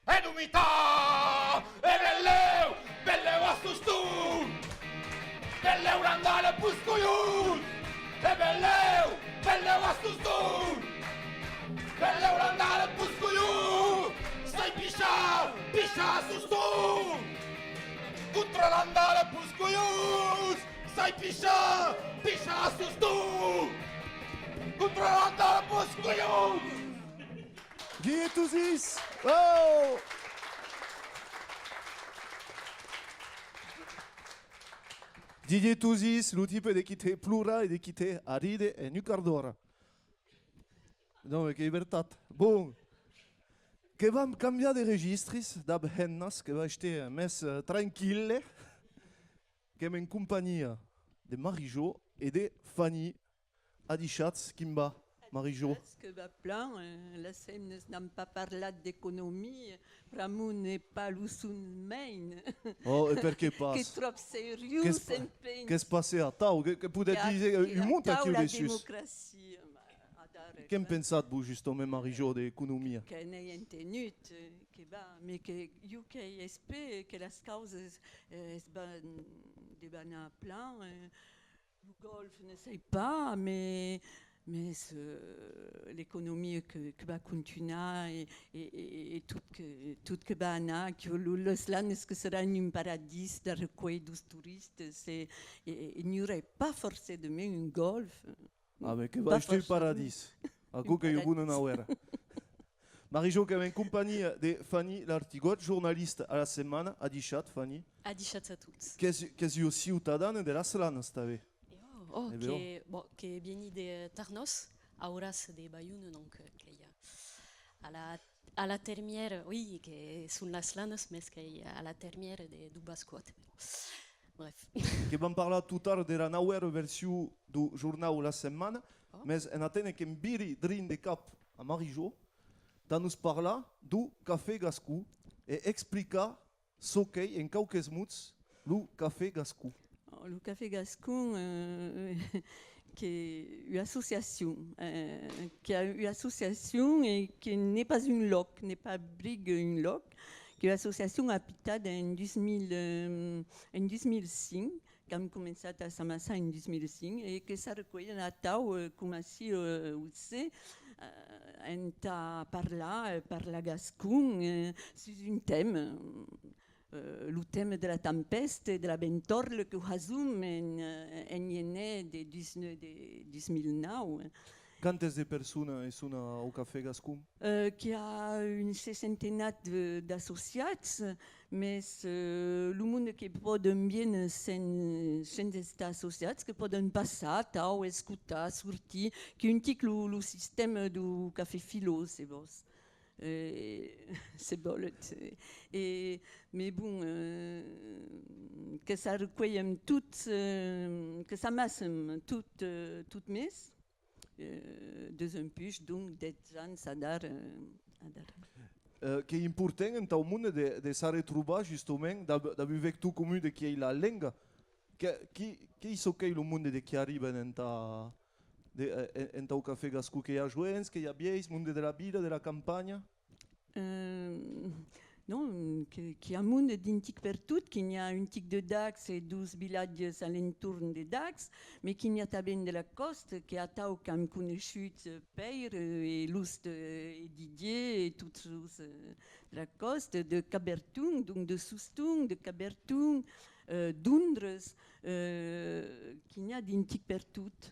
e du mitan! E benlèu, benlèu a soston! Benlèu randar le puscolhon! E benlèu, benlèu a soston! Benlèu randar le puscolhon! Sai pichar, pichar a soston! Contra randar le puscolhon! Sai pichar, pichar a soston! Contra randar le puscolhon! Guy Touzis! Oh! Didier Touzis, lo tipe de qui te plora e de qui te aride en un quart d'ora. Non, mais qu'ei vertat. Bon, que vam cambiar de registris, dab hemnas, que va estar mès, eh, tranquille, qu'èm en companhia de Marie-Jo e de Fanny. Adishatz, quin va, Marie-Jo? Adishatz, que va plan, eh, las hemnas n'an pas parlat d'economia, pr'amor n'es pas lo son main. Oh, e perqué pas? Qu'es tròp seriós, qu'es pa-, en pensi. Qu'es passé atau? Que, que podètz díser, eh, un mot aquiu dessús? Qu'es atau la democracia, ma, adara. Qu'en pensatz, vos, justament, Marie-Jo, d'economia? Que n'èi entenut, eh, que va, mais que jo qu'èi espèr que las causas, eh, es van, de van anar plan, eh, Lo gòlf, ne sai pas, mais, mais, euh, l'economia que, que va contunhar e, e, e, e tot que, tot que va anar, que lo, las lanas que seràn un paradís d'arrecuelh dos toristas, e, e, e n'i aurà pas forcèdament un gòlf. Ah, mais que va estar un paradís. Aquò qu'ei bona nauèra. Marie-Jo, qu'èm en companhia de Fanny Lartigot, jornalista a La Setmana. Adishatz, Fanny. Adishatz a tots. Qu'ès, qu'ès ua ciutadana de las Lanas, tanben. E oh, oh, que, bon, que vieni de Tarnòs, a oras de Baiona, donc, euh, qu'ei a la, a la termièra, oui, que son las Lanas, mes qu'ei a la termièra de, deu Bascoat, però. Bref. Que vam parlar tot ara de la nauèra version deu jornau La Setmana, mes en aténer que'm viri drin de cap a Marie-Jo, tà nos parlar deu cafè gascon e explicar çò qu'ei, en quauques mots, lo cafè gascon. Oh, lo cafè gascon, euh, qu'ei ua associacion, euh, qu'ei ua associacion e que n'ei pas un lòc, n'ei pas briga un lòc, qu'ei ua associacion apitada en dus mila, euh, en dus mila cinc, qu'am començat a s'amassar en dus mila cinc e que s'arrecuelhen atau, eh, coma ací, eh, ací, eh, entà parlar, eh, parlar gascon, eh, sus un tèma, eh, lo tèma de la tempèsta e de la ventorla que hasum en, eh, en genèr de dus-, de dus mila nau. Quantes de personas son au Cafè Gascon? Eh, qu'i a un seiscentenat de, d'associats, mes, eh, lo monde que pòden viéner sens, sens estar associats, que pòden passar, atau, escotar, sortir, qu'ei un tic lo, lo sistèma deu Cafè Filò, se vòs. Eh, se vòletz. E, mes bon, eh, que s'arrecuelhem tots, eh, que s'amassem tot, eh, tot mes. Eh, desempuish, donc, dètz ans adara, eh, adara. Eh, qu'ei important entau monde de, de s'arretrobar, justament, dab, dab un vector comun de qui ei la lenga. Que, qui, qu'ei çò qu'ei lo monde de qui arriben entà, de, eh, en, entau Cafè Gascon? Que i a joens, que i a vielhs, monde de la vila, de la campanha? Euh, non, que, qu'i a monde d'un tic pertot, que n'i a un tic de Dax e deus vilatges a l'entorn de Dax, mes que n'i a tanben de la còsta, que atau qu'am coneishut, euh, Pèire, euh, e los de, e Didier, e tots los, euh, de la còsta, de Caberton, donc de Soston, de Caberton, euh, d'Ondres, euh, que n'i a d'un tic pertot.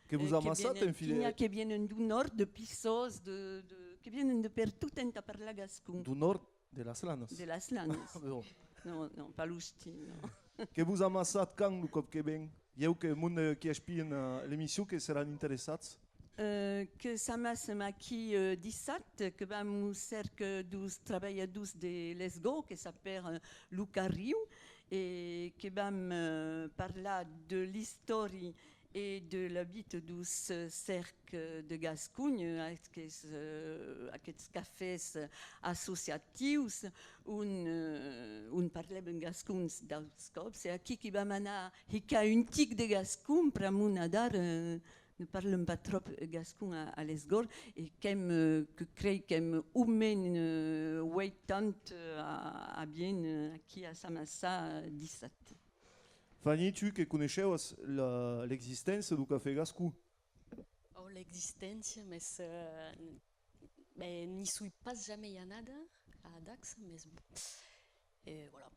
Que vos amassatz, en fin de... Que n'i a que vienen deu nòrd, de Pissòs, de, de, que vienen de pertot entà parlar gascon. Deu nòrd de las Lanas. De las Lanas. Ah, bon. Non, non, pas l'ostin, non. Que vos amassatz quand, lo còp que ven? Ieu que monde qui espian, eh, l'emission que seràn interessats. Eh, que s'amassem aquí, eh, dissabte, que vam au cercle deus trabalhadors de Lesgò, que s'apèra, eh, lo Carriu, e que vam, eh, parlar de l'istòria e de la vita deus, eh, cercles de Gasconha, aquests, eh, aquests cafès associatius on, eh, on parlem en gascon daus còps. E aquí que vam anar hicar un tic de gascon, pr'amor adara, eh, ne parlem pas tròp gascon a, a Les Gorgs, e qu'èm, eh, que crei qu'èm au mens, eh, ueitanta, eh, a, a bien, eh, aquí a s'amassar, eh, dissabte. Fanny, tu que coneishèvas la, l'existéncia deu cafè gascon? Ò, l'existéncia, mès, eh, ben, n'i soi pas jamei anada a Dax, mès bon. E voilà,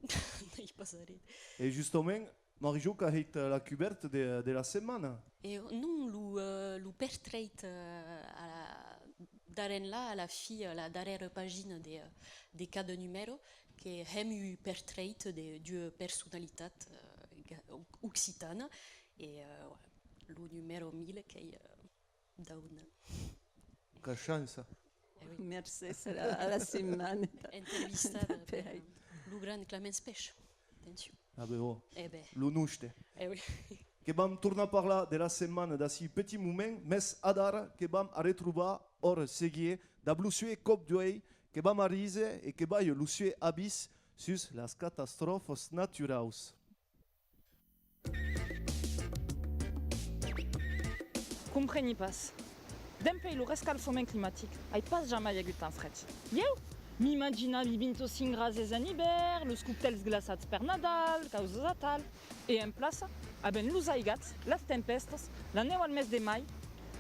n'ai pas arren. E justament, Marie-Jo qu'a hèit la cubèrta de, de la setmana. E non, lo, eh, lo pertreit, eh, a la, darrèr enlà, a la fin, a la darrèra pagina de, de cada numèro, que hèm un pertreit de, d'ua personalitat, eh, ga-, occitana, e, eh, voilà, lo numèro mila qu'ei, eh, Dauna. Qué chança. Eh oui. Mercés a la, a la setmana. Entrevistada per, eh, lo grand Clemens Pech. Atencion. Ah ben, ò. Eh ben. Lo noste. Eh oui. Que vam tornar parlar de la setmana d'ací petit moment, mès adara que vam arretrobar Òra Seguier dab lo sué còp d'uèlh, que vam arríser e que balha lo sué avís sus las catastròfas naturaus. Compreni pas. Dempuèi lo rescalfament climatic, ai pas jamai agut tan freg. Ieu m'imaginavi vint-e-cinc grases en ivèrn, los coctèls glaçats per Nadal, causas atal. E en plaça, avèm los aigats, las tempèstas, la nèu al mes de mai.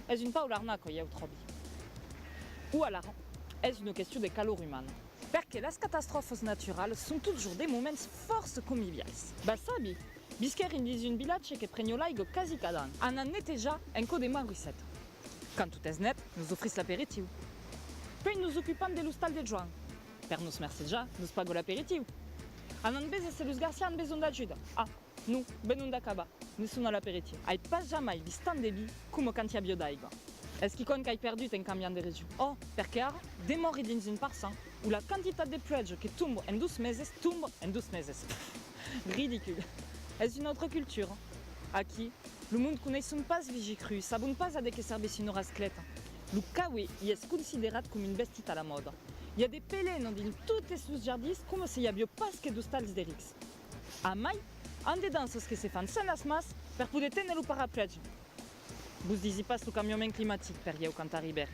Es un pauc l'arnaca, ieu tròbi. O alara, es una question de calor umana. Perque las catastròfas naturalas son totjorn de moments fòrça convivials. Vas sabi, visquèri dins un vilatge que preniá l'aiga quasi cada an. Anam netejar en cò de Mauriceta. Quand tot es net, nos ofrís l'aperitiu. Puèi nos ocupam de l'ostal de Joan. Per nos mercejar, nos paga l'aperitiu. Anam véser se los garcians an besonh d'ajuda. Ah, non, venon d'acabar. Ne sona l'aperitiu. Ai pas jamai vist tant de vin coma quand i aviá d'aiga. Es quicòm qu'ai perdut en cambiant de region. Ò, perque ara demòri dins un parçan ont la quantitat de pluèja que tomba en dos meses, tomba en dos meses. Pff, ridicul. Es una autra cultura. Aquí, lo monde coneisson pas Vigicru, sabon pas a de qué servís una rascleta. Lo caué i es considerat coma un vestit a la mòda. I a de pelenas dins totes los jardins coma se i aviá pas que d'ostals de rics. Amai, an de danças que se fan sens las mans per poder téner lo parapluèja. Vos disi pas lo cambiament climatic per ieu quand arribèri.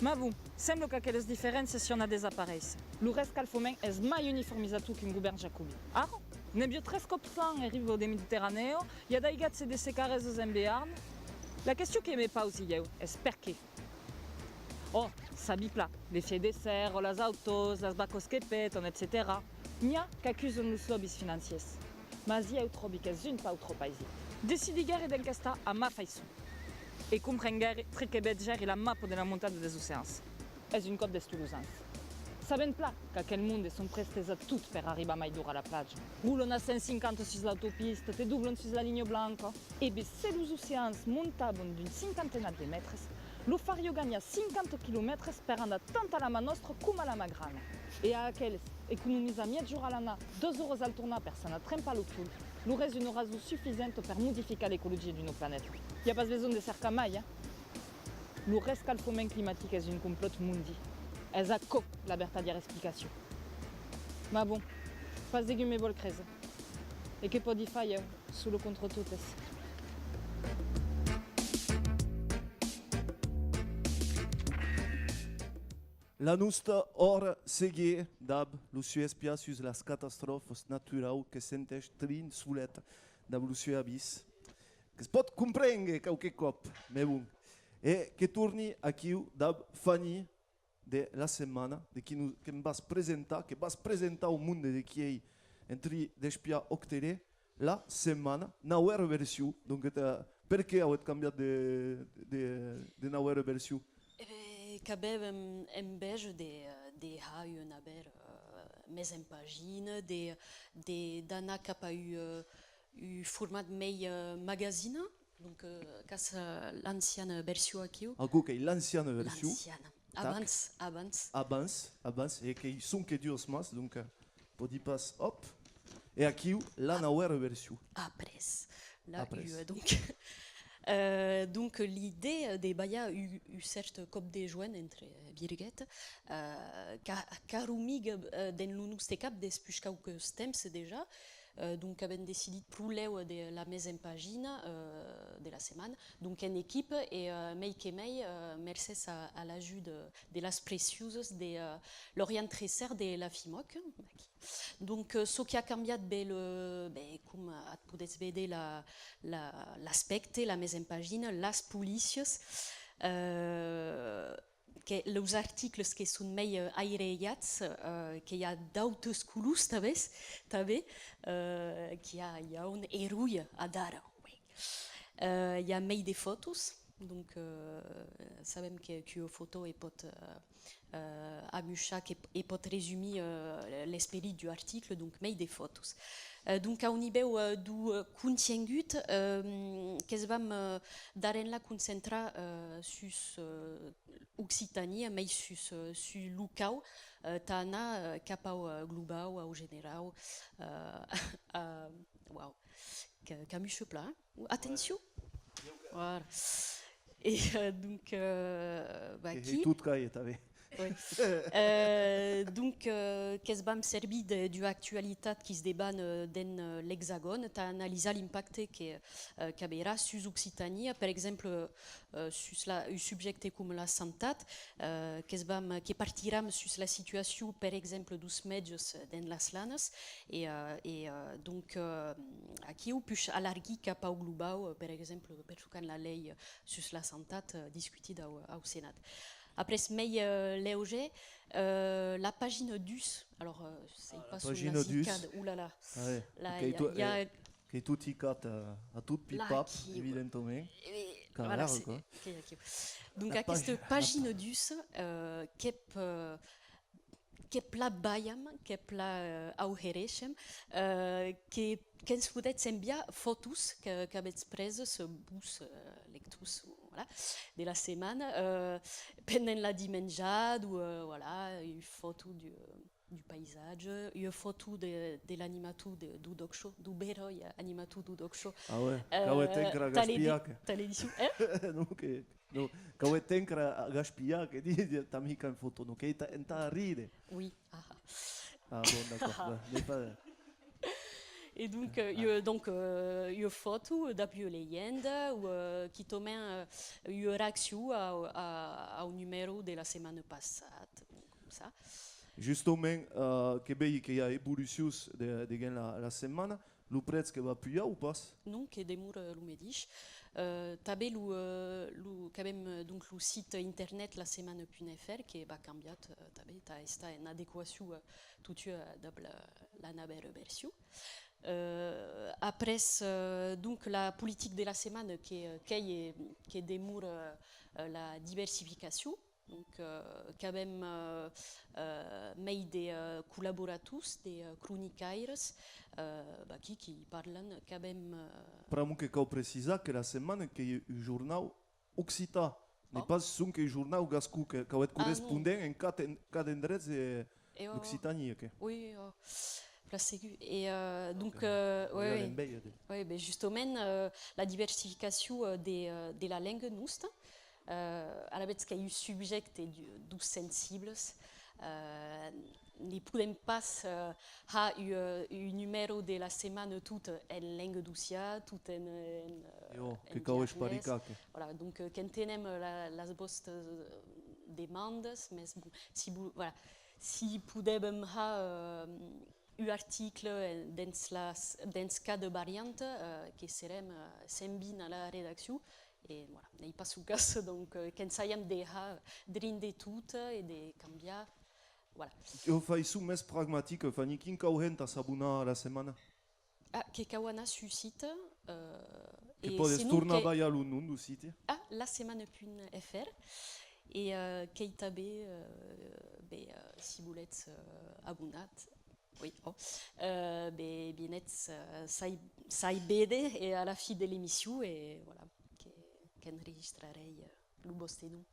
Mas bon, sembla qu'aquelas diferéncias sián a desaparéisser. Lo rescalfament es mai uniformizator qu'un govèrn jacobin. Ara, neviá tres còps l'an en riba de Mediterranèa, i a d'aigatz e de secaresas en Bearn. La question que me pausi ieu es perqué? Ò, sabi plan, l'efièch de sèrra, las autas, las vacas que pètan, etcetèra. N'i a qu'acusan los lobbies financiers. Mas ieu tròbi qu'es un pauc tròp aisit. Decidiguèri d'enquestar a ma faiçon. E comprenguèri, triquebetgèri la mapa de la montada dels oceans. Es un còp d'estar los ans. Sabèm plan qu'aquel monde son prèstes a tot per arribar mai d'ora a la platja. Ròlan a cent cinquanta sus l'autopista, te doblan sus la linha blanca. E ben, se los oceans montavan d'un cinquantenat de mètres, lo fariá ganhar cinquanta quilomètres per andar tant a la man nòstra coma a la man grana. E a aqueles, economizar mièja ora a l'anar, doas oras al tornar per s'anar trempar lo cul, lor es una rason sufisenta per modificar l'ecologia d'una planeta. I a pas besonh de cercar mai, eh? Lo rescalfament climatic es un complòt mondi. Es aquò la vertadièra explicacion. Mas bon, pas degun me vòl créser. E qué pòdi far ieu, sola contra totes? La nosta Òra Seguier dab lo sué espiar sus las catastròfas naturaus que senteish trin solet dab lo sué avís. Que's pòt comprénguer quauque còp, mès bon. E que torni aquiu dab Fanny de la setmana, de qui nos, que'm vas presentar, que vas presentar au monde de qui ei en trin d'espiar Òc Tele, la setmana, nauèra version. Donc, eh, perqué auetz cambiat de, de, de nauèra version? E ben, qu'avèm enveja de, de har un aver, eh, mès en pagina, de, de, d'anar cap a un, eh, un format mei, eh, magazina, donc, eh, qu'as, eh, l'anciana version aquiu. Aquò qu'ei l'anciana version. L'anciana. Tac. Abans, abans. Abans, abans, e qu'ei sonque duas mans, donc, eh, pòdi pas, hòp. E aquiu, la nauèra version. Après. La Après. Ua, donc. Euh, donc, l'idèa de balhar un, un cèrt còp de joen entre, euh, virguetas, euh, qu'a-, qu'arromiga, euh, dens lo noste cap despuish quauques temps dejà. Euh, donc, avèm decidit pro lèu de la mesa en pagina, euh, de la setmana, donc en equipa, e, euh, mei que mei, euh, mercés a, a l'ajuda de las preciosas de, euh, Lauriane Tresser de la FIMÒC, aquí. Donc, euh, çò qui a cambiat, ben, le, ben, com at podètz véder, la, la, l'aspècte, la mesa en pagina, las polícias, euh, que los articles que son mei, euh, aireats, euh, que i a d'autes colors, tanben, tanben, euh, qu'i a, i a un eroi adara, oui. Euh, i a mei de fòtos, donc, euh, sabem que, qu'ua fòto e pòt, euh, euh, amuishar, que, e pòt resumir, euh, l'esperit d'un article, donc mei de fòtos. Euh, donc, au nivèu, euh, deu, euh, contiengut, euh, que's vam, euh, d'ara enlà concentrar, euh, sus, euh, Occitània, mei sus, euh, sus locau, euh, tà anar, euh, cap au, euh, globau, au generau, euh, a, uau, que, qu'amuisha plan, hein? Atencion! Voilà. E, euh, donc, euh, bah, e, aquí tot caire, tanben. Oui. Euh, donc, euh, que's vam servir de, d'ua actualitat qui's debana, euh, dens, euh, l'Exagòn, tà analisar l'impacte que, euh, qu'averà sus Occitània, per exemple, euh, sus la, un subjècte coma la santat, euh, que's vam, que partiram sus la situacion, per exemple, deus mètges dens las Lanas, e, euh, e, euh, donc, euh, aquiu puish alargir cap au globau, euh, per exemple, perçò qu'an la lei sus la santat, euh, discutida au, au Senat. Après, mei, euh, leugier, euh, la pagina dus, alors, euh, sei pas s'o l'as hicada, oh là là. Ah ouais. Là, qu'ei i a, tot, i a, eh, qu'ei tot hicat a, a tot pipap, evidentaments. Voilà, c'est, quoi. Donc, aquesta pagina dus, euh, qu'ei, euh, qu'ei plan balham, qu'ei plan, euh, auhereshem, euh, que, que'ns podètz enviar fòtos que, qu'avetz presas, euh, vos, euh, lectors, voilà, de la setmana, euh, pendent la dimenjada, o, euh, voilà, ua fòto du, du paisatge, ua fòto de, de l'animator de, deu Dòc Show, deu beròi animator deu Dòc Show. Ah ouais, euh, qu'auetz encra gaspilhat. Tà l'edici-, tà l'edicion, eh? Non, que, non, qu'auetz encra gaspilhat, que di, di, tà m'hicar en fòto, non, qu'ei entà, entà rire. Oui, ah, ah. Ah bon, d'accord, bah, n'ei pas... E donc, euh, ua, donc, euh, ua fòto dab ua legenda, o, euh, quitament, euh, ua reaccion au, a, au numèro de la setmana passada, com ça. Justament, euh, que vei que i a evolucions de, deguens la, la setmana. Lo prètz que va pujar o pas? Non, que demora lo medish. Euh, tanben lo, euh, lo, qu'avem, euh, donc, lo site internet la setmana punt F R, que va cambiar, euh, tanben, tà estar en adequacion, euh, totun, euh, dab la, la navèra version. Euh, après, euh, donc, la politica de la setmana que, euh, qu'ei e que demora, euh, la diversificacion. Donc, euh, qu'avem, euh, euh, mei de, euh, collaborators, de, euh, cronicaires, euh, vaquí, qui parlan, qu'avem, euh... Pr'amor que cau precisar que la setmana qu'ei un jornau occitan, n'ei pas sonque un jornau gascon, que, qu'auetz correspondents en cada en-, cada endrech de, d'Occitània, que. Oui, oh, plan segur. E, euh, donc, euh, oui, oui. Oui, ben, justament, euh, la diversificacion, euh, de, euh, de la lenga nosta, euh, alavetz qu'ei un subjècte du, deus sensibles, euh, ne podem pas, euh, har un, un numèro de la setmana tot en lengadocian, tot en, en, euh, en biarnés. E ò, que cau esparicar, que. Voilà, donc, euh, qu'entenem, euh, la, las vòstas, euh, demandas, mès bon, si vo-, voilà, si podèvam har, euh, un article, euh, dens las, dens cada varianta, euh, que serem, euh, cent vint a la redaccion, e voilà, n'ei pas lo cas, donc, euh, qu'ensajam de har drin de tot e de cambiar, voilà. Ua faiçon mès pragmatica, Fanny, quin cau hèr entà s'abonar a la setmana? Ah, que cau anar sus site, euh, que e pòdes senon tornar que balhar lo nom deu site. Ah, la setmana punt F R, e, euh, qu'ei tanben, euh, ben, euh, si volètz, euh, abonar, oui, oh, euh, ben, vienetz, euh, s'ai, s'ai véder e a la fin de l'emission, e voilà, que, qu'enregistrarèi, euh, lo vòste nom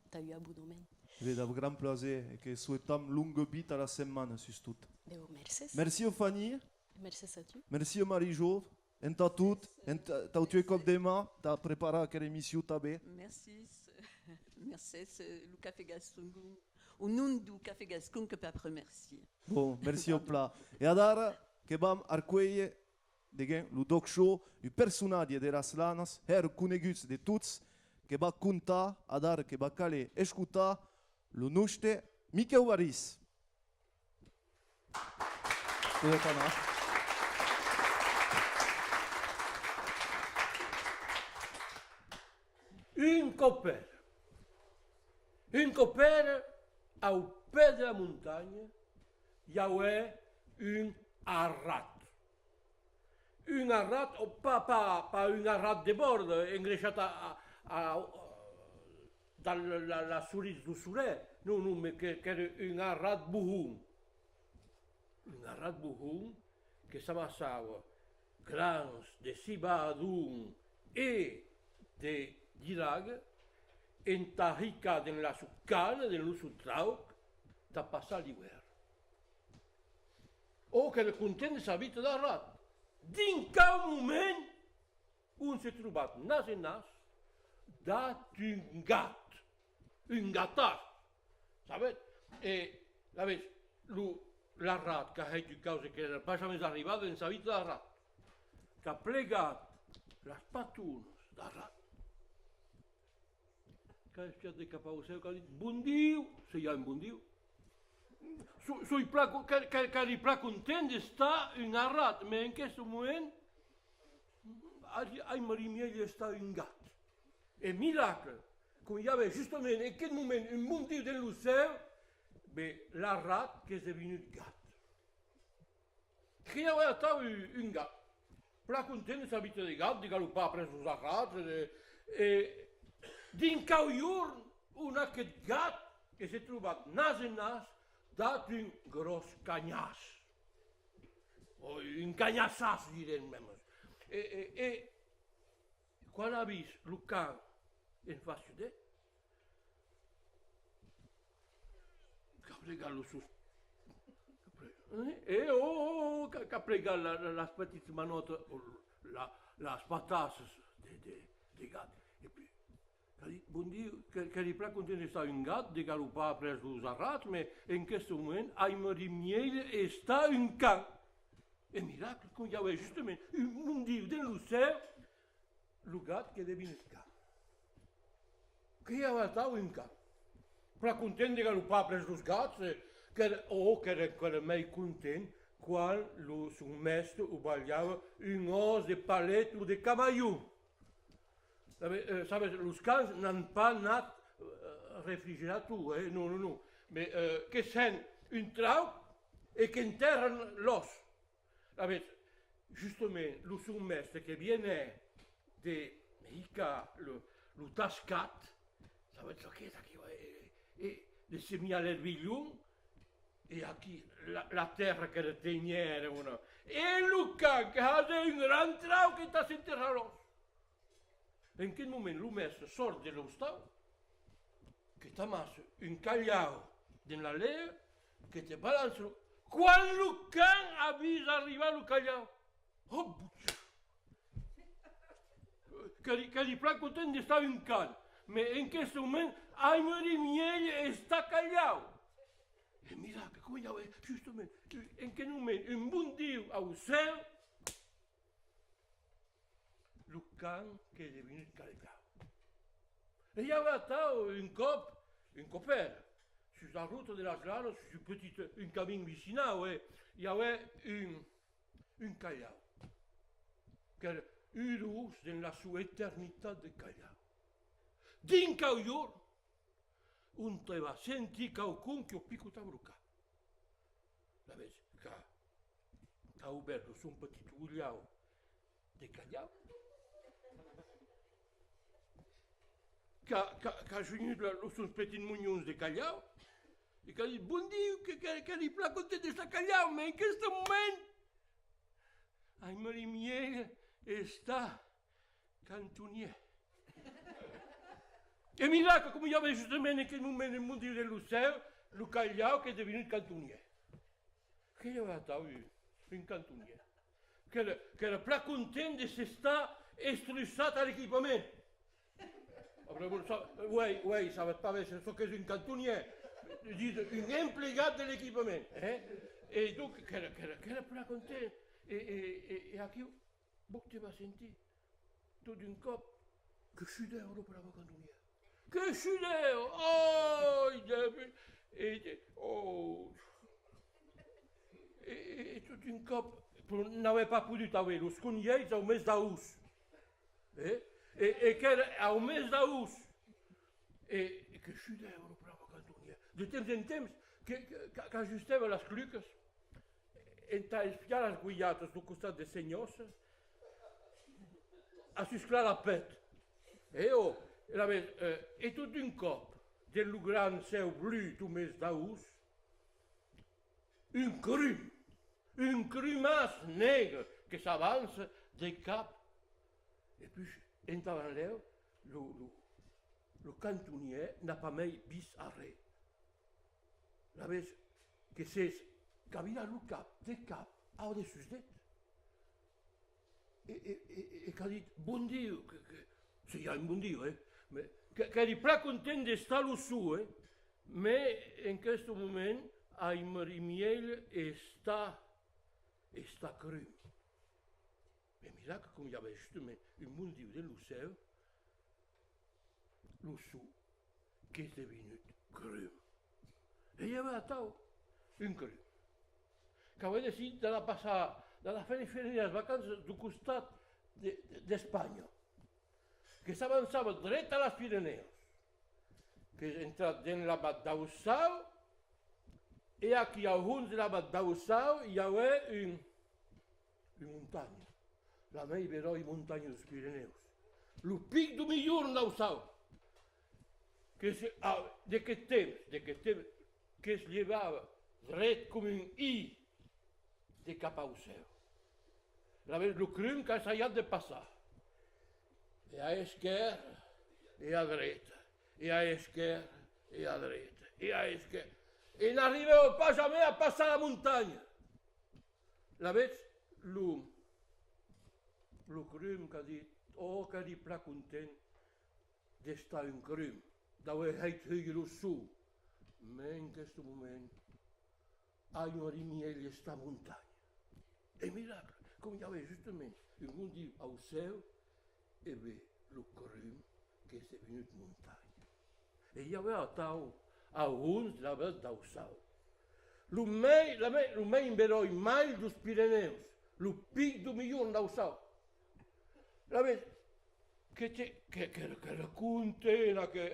tà un abonament. E ben, dab grand plaser, e que soetam longa vita a la setmana, sustot. Ben, mercés. Merci, Fanny. Mercés a tu. Merci, Marie-Jo. entà tot, entà, entau tueu còp de man, tà preparar aquera emission tanben. Mercés, mercés, eh, lo Cafè Gascon, au nom du Cafè Gascon, que per remercier. Bon, merci au plan. E adara que vam arcuélher, degun lo Doc Show, un personatge de las Lanas, hèra conegut de tots, que va contar, adara que va caler escotar, lo noste Miquèu Barís. Podetz anar. Un còp èra, un còp èra, au pè de la montanha, i avè un arrat. Un arrat, o pas, pas, pas un arrat de bòrd, engreishat a, a, a, dab la, la, la soritz deu solèr, non, non, mes que, qu'èra un arrat bohon. Un arrat bohon que s'amassava grans de civadon e de diraga entà hicar dens la sua cana, dens lo son trauc, tà passar l'ivèrn. Ò, qu'èra content de sa vita d'arrat. Dinc au moment on se trobat nas e nas dab un gat, un gatàs, sabetz? E, sabetz, lo, l'arrat qu'a hèit un causa qu'èra pas jamès arribat en sa vita d'arrat, qu'a plegat las patonas d'arrat, qu'a espiat de cap au cèu, qu'a dit: «Bon Diu!» Se i a un bon Diu. So-, soi plan co-, que, que, qu'èri plan content d'estar un arrat, mes en queste moment, ai, aimari mielhs estar un gat. E miracle, com i avè justament en queth moment un bon Diu dens lo cèu, be, l'arrat qu'es devinut gat. Que i avè atau un, un gat, plan content de sa vita de gat, de galopar après los arrats, e, e dinc au jorn on aqueth gat que s'es trobat nas e nas dab un gròs canhàs. O un canhassàs, direm mèmes. E, e, e quan a vist lo can en fàcia d'eth, qu'a plegat los sus-, eh? E, ò, ò, ò, qu'a, qu'a plegat la, la, las petitas manòtas, o la, las patas de, de, de gat. E puèi, qu'a dit: «Bon Diu, que, qu'èri plan content d'estar un gat, de galopar après los arrats, mes en queste moment, aimari mielhs estar un can.» E miracle, com i avè justament un bon Diu dens lo cèu, lo gat qu'es devinut can. Que i avè atau un can, plan content de galopar après los gats, e qu'èra, ò, qu'èra encara mei content quan lo son mèste o balhava un òs de palet o de camalhon. Sabes, eh, sabes, los cans n'an pas nat, eh, refrigerator, eh? Non, non, non. Mes, eh, que sèm un trauc e qu'entèrran l'òs. Sabes, justament, lo son mèste que vienè de hicar lo, lo tascat, sabes çò qu'es aquí, e, e de semiar l'erbilhon, e aquí la, la tèrra que retenhèra, una, e lo can que hasè un gran trauc entà s'enterrar l'òs. En queth moment lo mèste sòrt de l'ostau, que t'amassa un calhau dens la lèia, que te balança, quan lo can a vist arribar lo calhau. Ò, bon Diu! Qu'èri, qu'èri plan content d'estar un can, mes en queste moment aimari mielhs estar calhau. E miracle, com i avè justament en queth moment un bon Diu au cèu, lo can qu'es devinut calhau. E i avè atau un còp, un còp èra, sus la rota de las Lanas, sus un petit, un camin vicinau, e i avè un, un calhau, qu'èra urós dens la sua eternitat de calhau. Dinc au jorn, onte va sentir quauqu'un que o picota au cap. Sabes, qu'a, qu'a obèrt lo son petit olhau de calhau, qu'a, qu'a, qu'a junhut la, los sons petits monhons de calhau, e qu'a dit: «Bon Diu, que, que, qu'èri plan content d'estar calhau, mes en queste moment aimari mielhs estar cantonièr.» E miracle, com i avè justament en queth moment un bon Diu dens lo cèu, lo calhau qu'es devinut cantonièr. Que i avè atau un, un cantonièr, qu'èra, qu'èra plan content de s'estar estruçat a l'equipament. Après, bon, sa-, uèi, uèi, sabètz pas ben çò qu'es un cantonièr, dison, un emplegat de l'equipament, eh? E donc, qu'èra, qu'èra, qu'èra plan content. E, e, e, e aquiu, vos te vas sentir, tot d'un còp, que sudèva lo brave cantonièr. Que sudèva! Oh! E, e, oh! E, e, e tot d'un còp, n'avè pas podut aver los congelhs au mes d'aost. Eh? E, e qu'èra au mes d'aost. E, e que sudèva lo brave cantonièr. De temps en temps, que, que, qu'a-, qu'ajustèva las clucas entà espiar las goiatas deu costat de Senhòssa, a susclar la pèth. E ò, e alavetz, eh, e tot d'un còp, dens lo gran cèu blu deu mes d'aost, un crum, un crumàs negre que s'avança de cap, e puish, entà benlèu, lo, lo, lo cantonièr n'a pas mei vist arren. Alavetz que s'es cavirat lo cap de cap au dessús d'eth. E, e, e, e qu'a dit: «Bon Diu, que, que, se i a un bon Diu, eh? Mès que, qu'èri plan content d'estar lo suu, eh? Mès en queste moment, ai mari mielh estar, estar crum.» E miracle, com i avè justament un bon Diu dens lo cèu, lo suu qu'es devinut crum. E i avè atau un crum qu'avè decidit d'anar passar, d'anar faire, faire las vacanças deu costat de, de, d'Espanha, que s'avançava dret a las Pirenèus, qu'es entrat dens l'abat d'Aussau, e aquí, au hons de l'abat d'Aussau, i avè un, una montanha, la mei beròi montanha deus Pirenèus, lo pic deu Milhorn d'Aussau, que se, a, de qué temps, de qué temps, que's lhevava dret com un i de cap au cèu. Alavetz lo crum qu'a assajat de passar. E a esquèrra, e a dreta, e a esquèrra, e a dreta, e a esquèrra. E n'arribèva pas jamei a passar la montanha. Alavetz lo, lo crum qu'a dit: «Ò, qu'èri plan content d'estar un crum, d'aver hèit hugir lo suu, mès en queste moment, ai mari mielh estar montanha.» E miracle, com i avè justament un bon Diu au cèu, e ve lo crum qu'es devinut montanha. E i avè atau, au hons de l'abat d'Aussau, lo mei, la mei, lo mei beròi malh deus Pirenèus, lo pic deu Milhorn d'Aussau. Alavetz, que te, que, que, que raconten, que,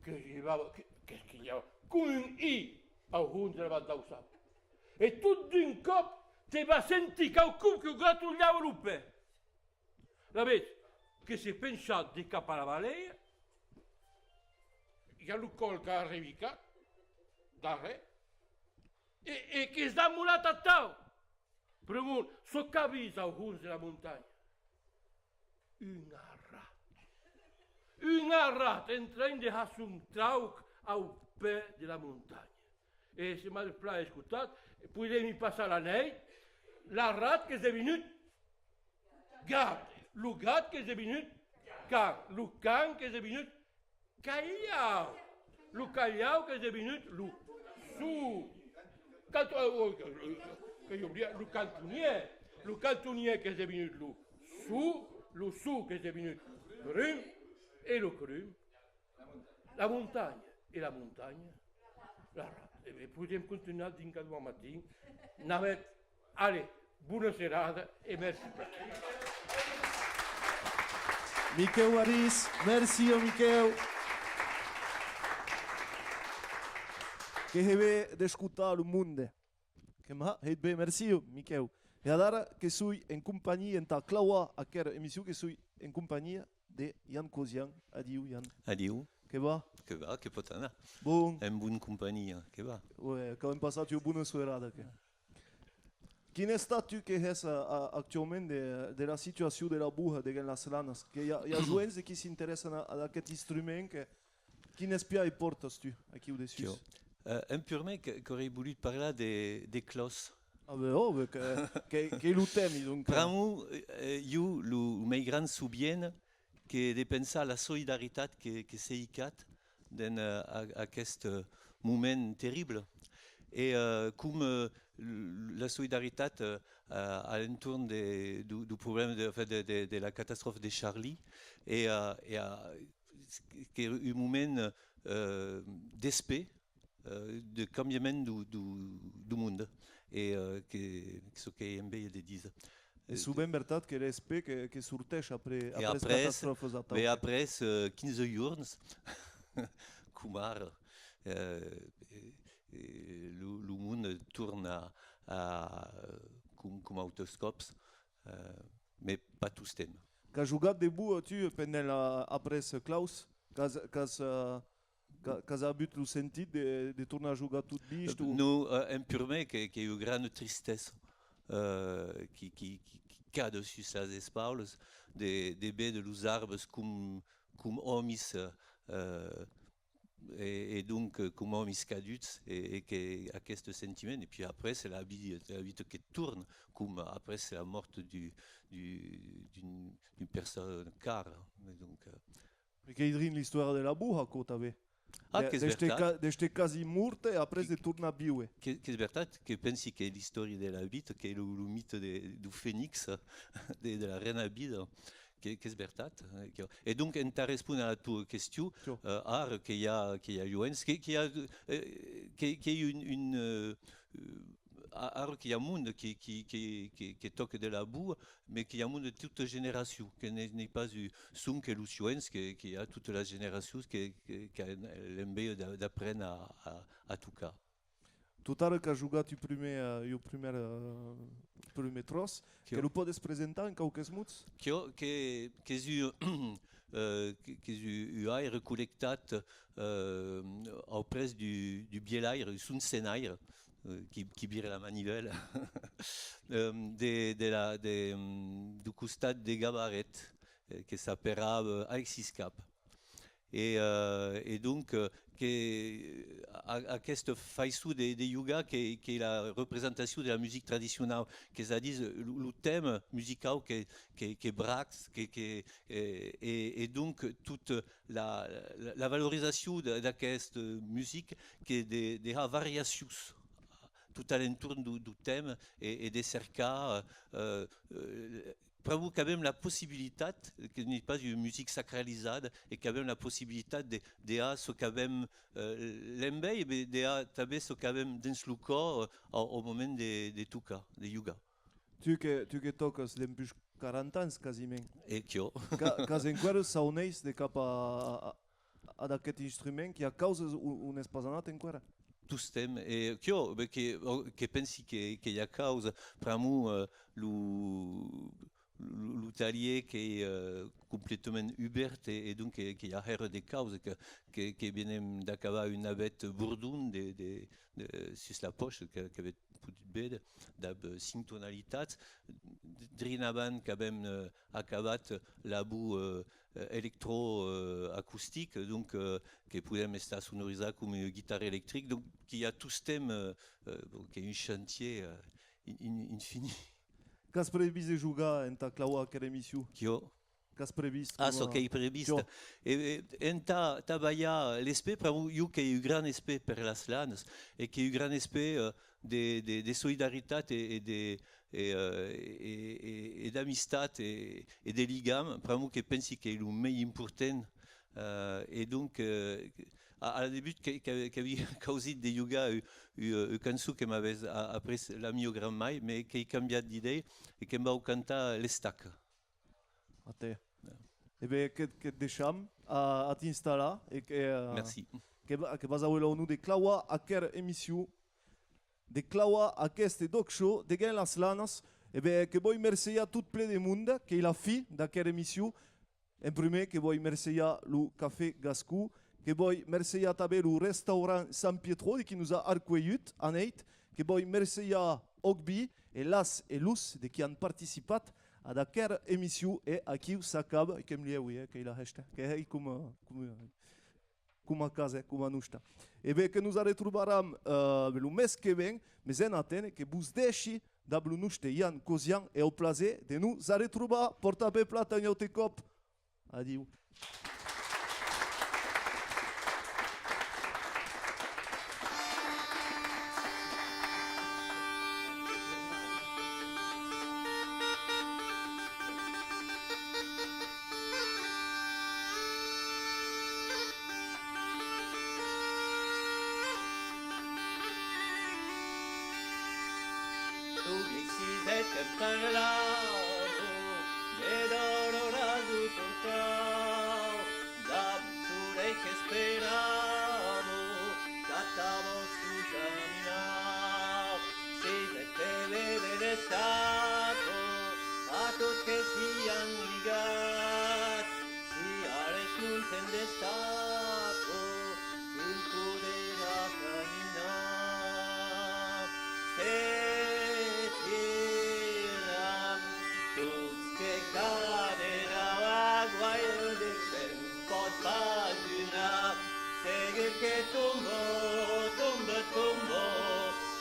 que lhevava, que, que, que lhevava com un i au hons de l'abat d'Aussau. E tot d'un còp, te vas sentir quauqu'un que gratolhava lo pè. Alavetz, que s'es penchat de cap a la valea, i a lo còl qu'a arrevicat, darrèr, e, e qu'es damolat atau. Pr'amor, çò qu'a vist au hons de la montanha, un arrat. Un arrat en tren de har son trauc au pè de la montanha. E se m'as plan escotat, poirem i passar la nèit. L'arrat qu'es devinut gat, lo gat qu'es devinut can, lo can qu'es devinut calhau, lo calhau qu'es devinut lo suu. Canto-, oh, oh, oh, que i oblidat, lo cantonièr, lo cantonièr qu'es devinut lo suu, lo suu qu'es devinut crum, e lo crum la montanha, e la montanha, l'arrat. E ben, podem contunhar dinc a doman matin. N'avètz, allez, bona serada e mercí plan. Miquèu Arís, mercí a Miquèu. Que hè ben d'escotar lo monde. Que m'a hèit ben, mercí, Miquèu. E adara que soi en companhia, entà clavar aquera emission, que soi en companhia de Jan Cosian. Adiu, Jan. Adiu. Que va? Que va, que pòt anar. Bon. En bona companhia, que va. Ouais, qu'avem passat ua bona soirada, que. Quin estat tu que hès a, a, actuaument de, de la situacion de la boha deguens las lanas? Que i a, i a joens de qui s'interèssan a, a aqueth instrument, que, quin espiar i pòrtas tu, aquiu dessús? Jo, eh, en purmèr, que, qu'aurèi volut parlar de, de clòs. Ah ben, oh, ben, que, que, qu'ei lo tèmi, donc. Pr'amor, eh, eh, jo, lo, lo mei gran sovien, que de pensar la solidaritat que, que s'ei hicat dens, eh, a-, aqueste moment terrible. E, eh, com, eh, l-, la solidaritat, eh, a, a l'entorn de, du, du problèma de, enfin, de, de, de la catastròfa de Charlie, e, eh, e, eh, qu'ei un moment, eh, d'espèr, eh, de cambiament du, du, du monde, e, eh, que, que çò qu'ei enveja de díser. E sovent vertat que l'espèr que, que sorteish après, e après, après, catastròfas atau. E après, eh, quinze jorns, com ara, eh, e, e lo, lo monde torna a, com, com autes còps, eh, mes pas tostemps. Qu'as jogat de boa, tu, pendent la, après Claus? Qu'as, qu'as, eh, qu'a-, qu'as avut lo sentit de, de tornar jogar tot vist, o? Non, eh, en purmèr que, qu'ei ua grana tristessa, eh, qui, qui, qui, qui cada sus las espaulas, de, de véder los arbes com, com òmis, eh, e, e donc, eh, com òmis caduts, e, e que aqueste sentiment, e puis après, c'est la vi-, la vita que torna, com après, c'est la mòrt du, du, d'un, d'un persona cara, e donc, eh, E qu'ei drin l'istòria de la boha, aquò tanben. Ah, de, qu'es d'èster vertat. Ca-, d'èster quasi mòrt e après de tornar víver. Que, qu'es vertat, que pensi que l'istòria de la vita, qu'ei lo, lo mite de, du fenix, de, de la renavida, que, qu'es vertat, eh, que, e donc, entà respóner a la tua question, eh, ara que i a, que i a joens, que, que i a, eh, que, qu'ei un, un, eh, eh, a-, ara que i a monde que, que, que, que, que tòca de la boha, mes que i a monde de tota generacion, que n'ei, n'ei pas u-, sonque los joens, que, que i a totas las generacions que, que, qu'an l'enveja d'a-, d'apréner a, a, a tocar. Totara qu'as jogat un prumèr, eh, un prumèr, eh, prumèr tròç, que lo pòdes presentar en quauques mots? Que, que, qu'es un, eh, que, qu'es un, un aire collectat, eh, auprès du, du bielaire, son senaire, eh, qui, qui vira la manivèla, eh, de, de la, de, mm, du costat de Gabarret, eh, que s'aperava Alexis Cap. E, eh, e donc, eh, que a-, aquesta faiçon de, de jogar que, qu'ei la representacion de la musica tradicionau, qu'es a díser lo, lo tèma musicau que, que, que brax, que, que, eh, e, e donc tota la, la, la valorizacion de, d'aquesta musica, que de, de har variacions tot a l'entorn du, du tèma e, e de cercar, eh, eh, pr'amor qu'avem la possibilitat, que n'ei pas ua musica sacralizada, e qu'avem la possibilitat de, de har çò qu'avem, eh, l'enveja, mes de har tanben çò qu'avem dens lo còr, eh, au, au moment de, de tocar, de jogar. Tu que, tu que tòcas dempuish quaranta ans, quasiment. E quiò. Qu'a-, qu'as enqüèra sauneis de cap a, a, ad aqueth instrument, qu'i a causas o-, on es pas anat enqüèra? Tostemps. E quiò, ben, que, que pensi que, que i a causa, pr'amor, eh, lo, lo, lo talhièr qu'ei, eh, completament ubèrt e, e donc que, que i a hèra de causas, que, que, que venem d'acabar un navèth bordon de, de, de, sus la pòcha, que, qu'avetz podut véder, dab, eh, cinc tonalitats. Drin avant qu'avem, eh, acabat la boha, eh, electro, eh, acostic, donc, eh, que podem estar sonorizar com ua guitarra electric, donc qu'i a tostemps, eh, eh, bon, qu'ei un chantièr, eh, in-, in-, infini. Qu'as previst de jogar entà clavar aquera emission? Quiò. Qu'as previst? Ah, coma çò qu'ei previst. Quiò. E, e, entà, tà balhar l'espèr, pr'amor jo qu'ei un gran espèr per las Lanas, e qu'ei un gran espèr, eh, de, de, de solidaritat e, e de, e, eh, e, e, e d'amistat e, e de ligam, pr'amor que pensi qu'ei lo mei important, eh, e donc, eh, a, a la debut que, que, qu'avia causit de jogar u-, u-, ua cançon que m'avès a-, aprés la mia gran-mair, mes qu'ei cambiat d'idèia e que'm vau cantar l'Estaca. Atè. E ben, que, que't deisham a, a t'installar e que, eh, merci, que va-, que vas aver l'onor de clavar aquera emission, de clavar aqueste D'ÒC Show, deguens las Lanas. E ben, que voi mercejar tot plen de monde, qu'ei la fin d'aquera emission. En prumèr, que voi mercejar lo Cafè Gascon, que voi mercejar tanben lo restaurant San Pietro de qui nos a arcuelhut anèit, que voi mercejar Òc Vin e las e los de qui an participat ad aquera emission, e aquiu s'acaba, e que'm lhèui, eh, qu'ei la hèsta, que hèi com, eh, com, eh, coma casa, coma nosta. E ben, que nos arretrobaram, eh, lo mes que ven, mes en aténer, que vos dèishi dab lo noste Ian Cosian e au plaser de nos arretrobar. Pòrta ben plan tà un aute còp. Adiu. Tu me sises que parlavo de dolor a tu portau, dab un solei qu'esperavo, qu'atavo su caminar. Si te vede destaco a tot que sian ligats, si a les monts en destaco, quin poderà caminar? Se tiram tots que caderà, guaire de temps pòt pas durar. Segur que tombo, tombo, tombo,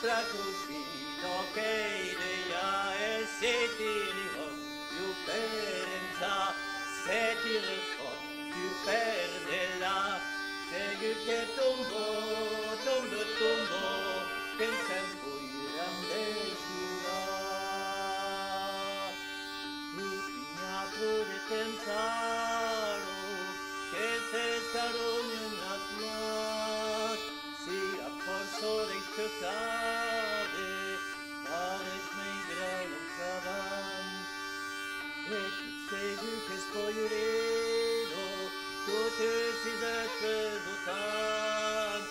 pr'aquò si no qu'ei dejà, e se tiri hòrt, tu perdràs, se tires hòrt, tu perdràs. Segur que tombo, tombo, tombo, que se'n poiràn dessurar. Tu tien pro de pensar-lo, que s'estarronhan las mans, si a fòrça de cercade, pareis mei gran qu'abans. E tu segur qu'es poirino, tu te sises perdotant,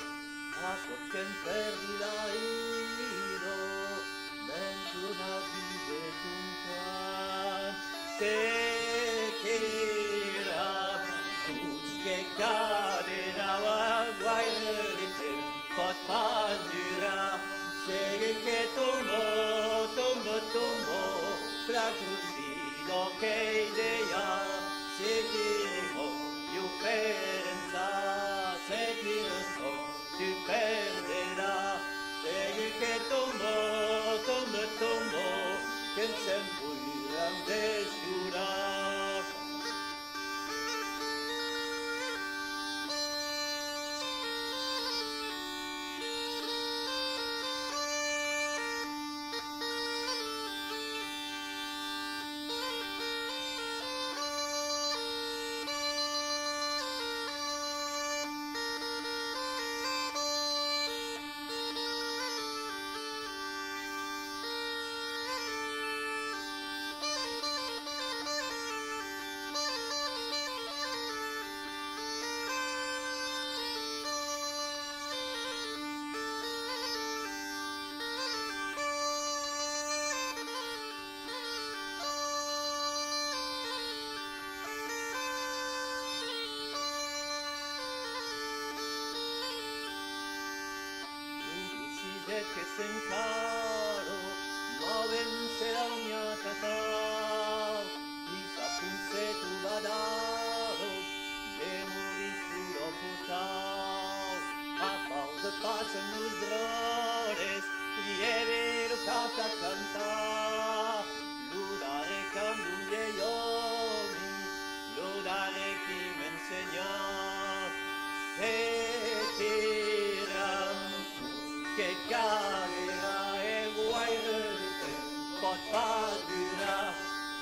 a còps que'n pèrdi la ira, ben tornar díser ton cant. Se tira, tots que caderà, guaire de temps pòt pas durar. Segur que tombo, tombo, tombo, pr'aquò si no qu'ei dejà, se tiri hòrt, tu perdràs, se tires hòrt, tu perdràs. Segur que tombo, tombo, tombo, que se'n poiràn dessurar. Lo disiset que s'encara, novens se l'an ja tatau, i s'aponset lo badaro, demorís lo lòc portau. A pausa passan los dròlles, lièvi lo cap a cantar, lo darrèr cant d'un vielh òmi, lo darrèr qui m'ensenha. Se tiram, que calerà, e guaire de temps pòt pas durar.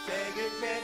Segur que